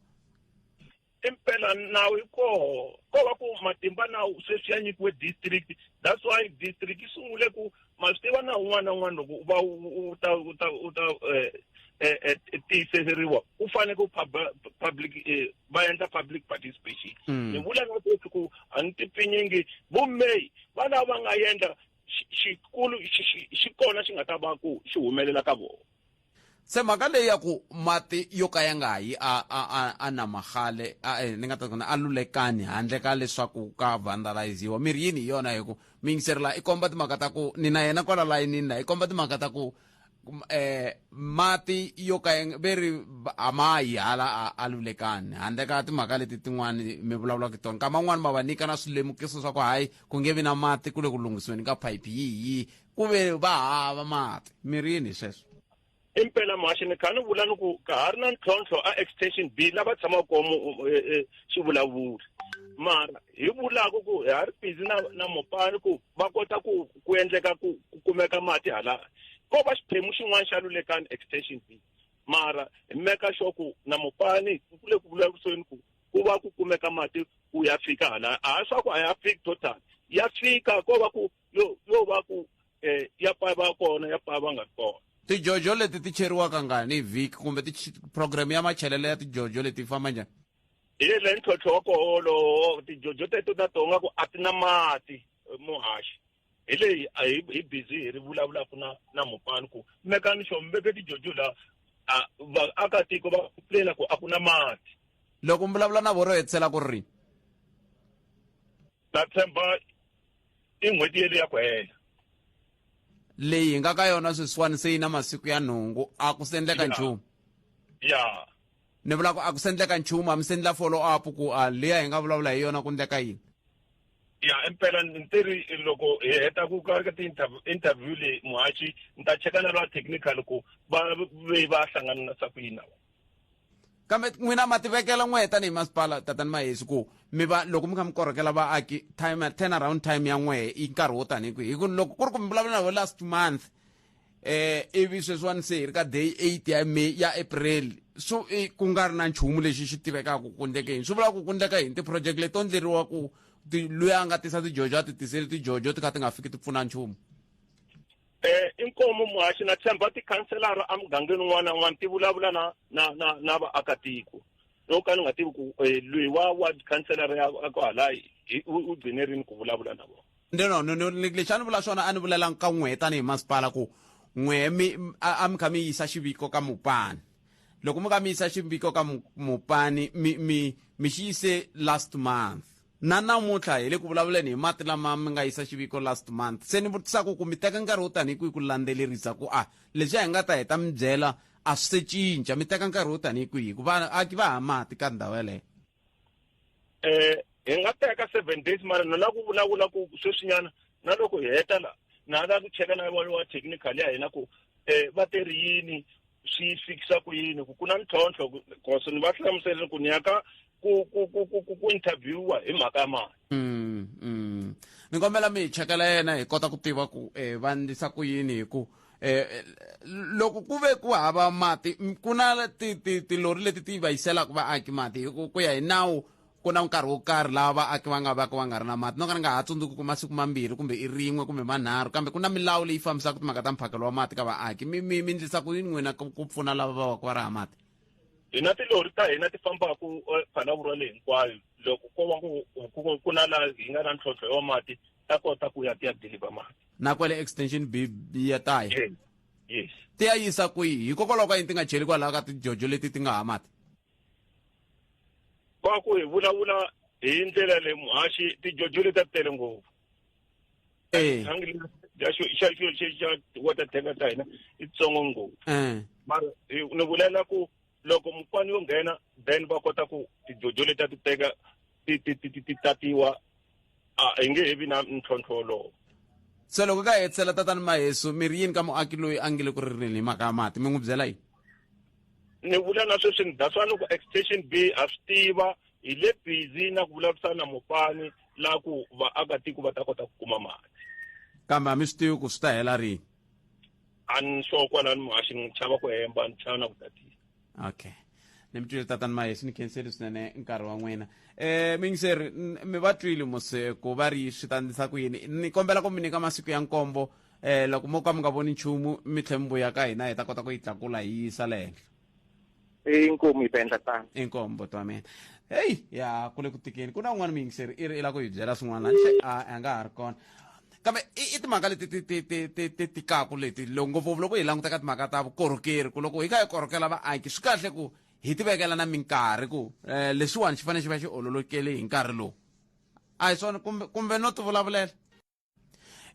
impela nawu yi koho ko va ku matimba nawu sweswi ya nyikiwe district that's why district yi sungule ku ma swi tiva nawu un'wana na un'wana loko u va u ta u ta u ta eh, eh, eh, tiyiseriwa u fanele ku public va endla public participation mm. ni vula na sweswi ku a ni tipfinyingi vo may va lava va nga endla xikulu xi kona xi nga ta va ku xi humelela ka vona se mhaka leyi ya ku mati yo ka ya nga yi a a a a namagale a eh, ni nga ta kona a lulekani handle ka leswaku ka vandaliziwa miri yini hi yona hi ku miyingiseri la i komba timhaka ta ku ni na yena kwala layinini la i komba timhaka ta ku eh mati yo ka ya ve ri a ma yi hala a, a lulekani handle ka timhaka leti tin'wani mi vulavulaka tona nkama man'wani ma va nyika na swilemukiso swa ku hayi ku nge vi na mati ku le ku lunghisiweni ka phayiphi yihi yihi ku ve va hava mati miri yini hi sweswo impela muhaxi ni kha ni vula ni ku ka ha ri na ntlhontlho a extension b lava tshamaka kona e, e, xivulavuri mara hi vulaka ku ha ri busy na na mopani ku va kota ku ku endleka ku ku kumeka mati hala ko va xiphemu xin'wana xa lulekani extension b mara hi meka sure ku na mopani ku le ku vulavuriseni ku ku va ku kumeka mati ku ya fika hala a ha swa ku a ya fiki total ya fika ko va ku yo yo va ku eh ya pa va kona ya pa va nga kona tijojo leti ti cheriwaka ngani hi vhiki kumbe ti program ya machelelo ya tijojo leti yi famba njhani hi le ntlhontlho wa koho wolowo tijojo teto ta tonga ku a ti na mati eh, muhaxi hi leyi a hi hi busy hi ri vulavulaka na na mupani ku mekani xo mi veke tijojo la a vaakatiko va complaina ku a ku na mati loko mi vulavula na vo ro hetisela ku ri rini Na tshemba i n'hweti yele ya ku hela. Leyi hi nga ka yona sweswiwani se yi na masiku ya nhungu a ku se endleka nchumu. Ya. Ni vula ku a ku se endleka nchumu a mi se endla follow up ku a liya hi nga vulavula hi yona ku endleka yini. Ya impela ni teri loko hi heta ku ka ka ti-interview leyi muhaxi ni ta cheka na lwa technical ku va ve va hlangana na swa ku yini na vona. Kambe n'wina ma tivekela n'wehe tanihi masipala tatani Mahesi ku mi va loko mi kha mi korhokela vaaki time turn around time ya n'wehe i nkarhi wo tanihi kwihi hi ku loko ku ri ku mi vulavula na vo last month eh ivi sweswiwani se hi ri ka day 8 ya May ya April so i ku nga ri na nchumu lexi xi tivekaka ku ndleke yini swi vula ku ku ndleka yini ti-project leti to endleriwa ku loyi a nga tisa tijojo a ti tiseli tijojo ti kha ti nga fiki ti pfuna nchumu Eh inkomu muhaxi na tshemba tikhanselara emugangeni wun'wana na wun'wana ti vulavula na na na na vaakatiko no ka ni nga tivi ku eh, loyi wa ward councilor ya kwala u gcine rini ku vulavula na vona no no no lexi a ni vula xona a ni vulela ka n'wehe tanihi masipala ku n'wehe mi a mi kha mi yisa xiviko ka mupani loko mi kha mi yisa xiviko ka mupani mi mi mi xi yise last month Na namuntlha hi le ku vulavuleni hi mati lama mi nga yisa xiviko last month. Se ni vutisaka ku mi teka nkarhi wo tanihi kwihi ku landzelerisa ku a leswiya hi nga ta hi ta mi byela a swi se cinca. Mi teka nkarhi wo tanihi kwihi hikuva vaaki va ha mati ka ndhawu yeleyo? Eh, hi nga teka seven days mara ni lava ku vulavula ku sweswinyana na loko hi heta la na lava ku cheka na wa technical ya hina ku eh va te ri yini swi fikisa ku yini ku ku na ntlhontlho cause ni va hlamuserile ku ni ya ka ku ku ku ku ku ku interviewa hi mhaka ya mali mm, mm. ni kombela mi hi chekela yena hi kota ku tiva ku eh, va ndlisa ku yini hi ku eh, loko ku ve ku hava mati ku na tilori leti ti va yiselaka vaaki mati hi ku ya hi nawu ku na nkarhi wo karhi laha vaaki va nga vaka va nga ri na mati no ka ni nga ha tsundzuki ku masiku mambirhi kumbe i rin'we kumbe manharhu kambe ku na milawu leyi fambisaka timhaka ta mphakelo wa mati ka vaaki mi mi mi ndlisa ku yini n'wina ku pfuna lava va vaka va ri hava mati hina tilori ta hina ti fambaka eh, Phalaborwa leyi hinkwayo loko ko va ku ku ku na laha hi nga na ntlhontlho wa mati ta kota ku ya ti ya deliver mati na kwale extension b ya ta ya yes ti ya yisa kwihi hikokwalaho ka yini ti nga cheli kwalaho ka tijojo leti ti nga ha mati Kwa ku hi vulavula hi ndlela leyi muhaxi tijojo leti a ti tele ngopfu. Thangi leri xa xa xa xa xa water tank ta hina i tsongo ngopfu. Mara ni vulela ku loko mupfani yo nghena then va kota ku tijojo leti a ti teka ti ti ti ti tatiwa a hi nge he vi na ntlhontlho wolowo. Se loko ka hetisela tatani Mahesu mi ri yini ka muaki loyi a nge le ku rileni hi mhaka ya mati mi n'wi byela yini? Ni vula na sweswi ni that's why ni ku extension B ha swi tiva hi le busy na ku vulavurisana na mupfani la ku vaakatiko va ta kota ku kuma mati. Kambe a mi swi tivi ku swi ta hela rini? A ni sure kwalano muhaxi ni chava ku hemba ni chava na ku tatisa. Okay. Ni mi twile tatani Mahesu ni khenseli swinene nkarhi wa n'wina. Miyingiseri mi va twile mos ku va ri swi ta endlisa ku yini. Ni kombela ku mi nyika masiku ya nkombo loko mo ka mi nga voni nchumu mi tlhe mi vuya ka hina hi ta kota ku yi tlakula hi yisa le henhla. Inkomu hi ta endla tano. Inkomu buti wa mina. Hey ya ku le ku tikeni ku na un'wana muyingiseri i ri i lava ku hi byela swin'wana se a nga ha ri kona. Kambe i timhaka leti ti ti ti ti ti tikaku leti loko ngopfungopfu loko hi languta ka timhaka ta vukorhokeri ku loko hi kha hi korhokela vaaki swi kahle ku hi ti vekela na minkarhi ku leswiwani xi fanele xi va xi ololokele hi nkarhi lowu a hi swona kumbe kumbe no ti vulavulela.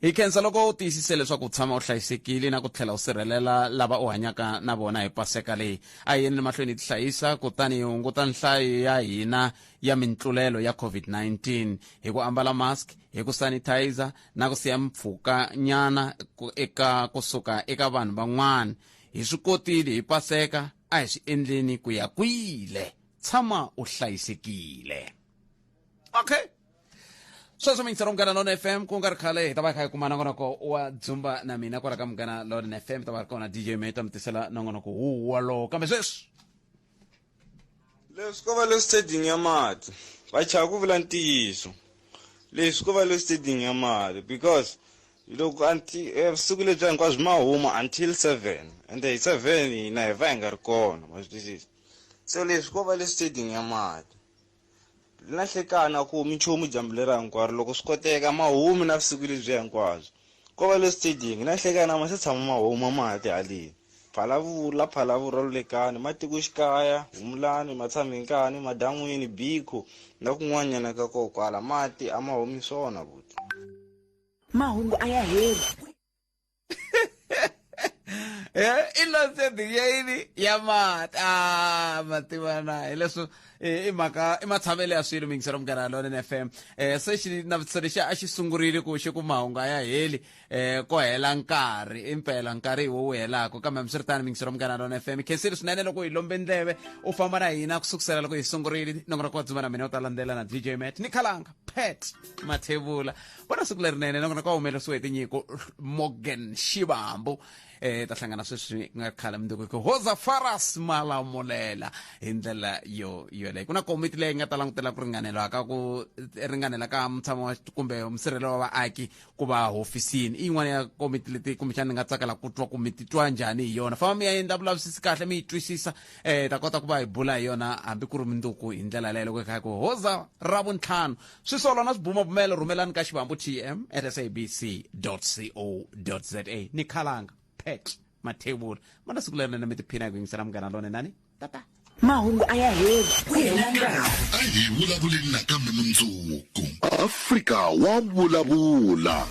Hi khensa loko u tiyisise leswaku u tshama u hlayisekile na ku tlhela u sirhelela lava u hanyaka na vona hi Paseka leyi. A hi yeni mahlweni hi tihlayisa kutani hi hunguta nhlayo ya hina ya mintlulelo ya COVID-19 hi ku ambala mask, hi ku sanitizer na ku siya mpfhuka nyana eka kusuka eka vanhu van'wana. Hi swi kotile hi Paseka, a hi swi endleni ku ya kwile. Tshama u hlayisekile. Okay. Sweswo mi yingisela Munghana Lona FM ku nga ri khale hi ta va hi kha hi kuma nongonoko wa Dzumba na mina kwala ka Munghana Lona FM ta va ri kona DJ May ta mi tisela nongonoko wu wolowo kambe sweswi Leswi ko va le stadium ya mati va chava ku vula ntiyiso leswi ko va le stadium ya mati because loko vusiku lebyiya hinkwabyo ma huma until 7 ende hi 7 hina hi va hi nga ri kona ma swi twisisa se leswi ko va le stadium ya mati na nhlekani a ku humi nchumu dyambu leriya hinkwaro loko swi koteka ma humi na vusiku lebyiya hinkwabyo ko va le stadium na nhlekani a ma se tshama ma huma mati haleni phalavula phalavura lulekani matikoxikaya humulani matshamekani madan'wini bikho na kun'wanyana ka kona kwala mati a ma humi swona buti. Mahungu a ya heli. I load ya yini ya mati a mativa na hi leswo i mhaka i matshamelo ya swilo mingiselo Munghana Lonene FM se xi navetiso lexi a xi sungurile ku xi ku mahungu a ya heli ko hela nkarhi impela nkarhi hi wo wu helaka kambe hambiswiritano mingiselo Munghana Lonene FM khensile swinene loko hi lombe ndleve u famba na hina ku sukusela loko hi sungurile nongonoko wa dzuma na mina u ta landzela na DJ Matt ni khalanga Pat Mathebula vona siku lerinene nongonoko wa humelerisiwe hi tinyiko Morgan Shivambu ta hlangana sweswi ku nga khale mundzuku ku hoza faras malamulela hi ndlela yo yoleyo ku na komiti leyi nga ta langutela ku ringanela ka ku ringanela ka mutshamo wa kumbe musirhelelo wa vaaki ku va hofisini i yin'wana ya komiti leti kumbexana ni nga tsakela ku twa ku mi titwa njhani hi yona famba mi ya endla vulavisisi kahle mi yi twisisa ta kota ku va hi bula hi yona hambi ku ri mundzuku hi ndlela leyo loko hi kha hi ku hoza ra vuntlhanu swisolo na swibumabumelo rhumelani ka xivambu tm at sabc co za ni khalanga pet mathebula mana siku lerinene mi tiphina hi ku yingisela Munghana Lone nani tata Mahungu a ya heli ku hela nkarhi. A hi vulavuleni nakambe mundzuku. Afrika wa vulavula.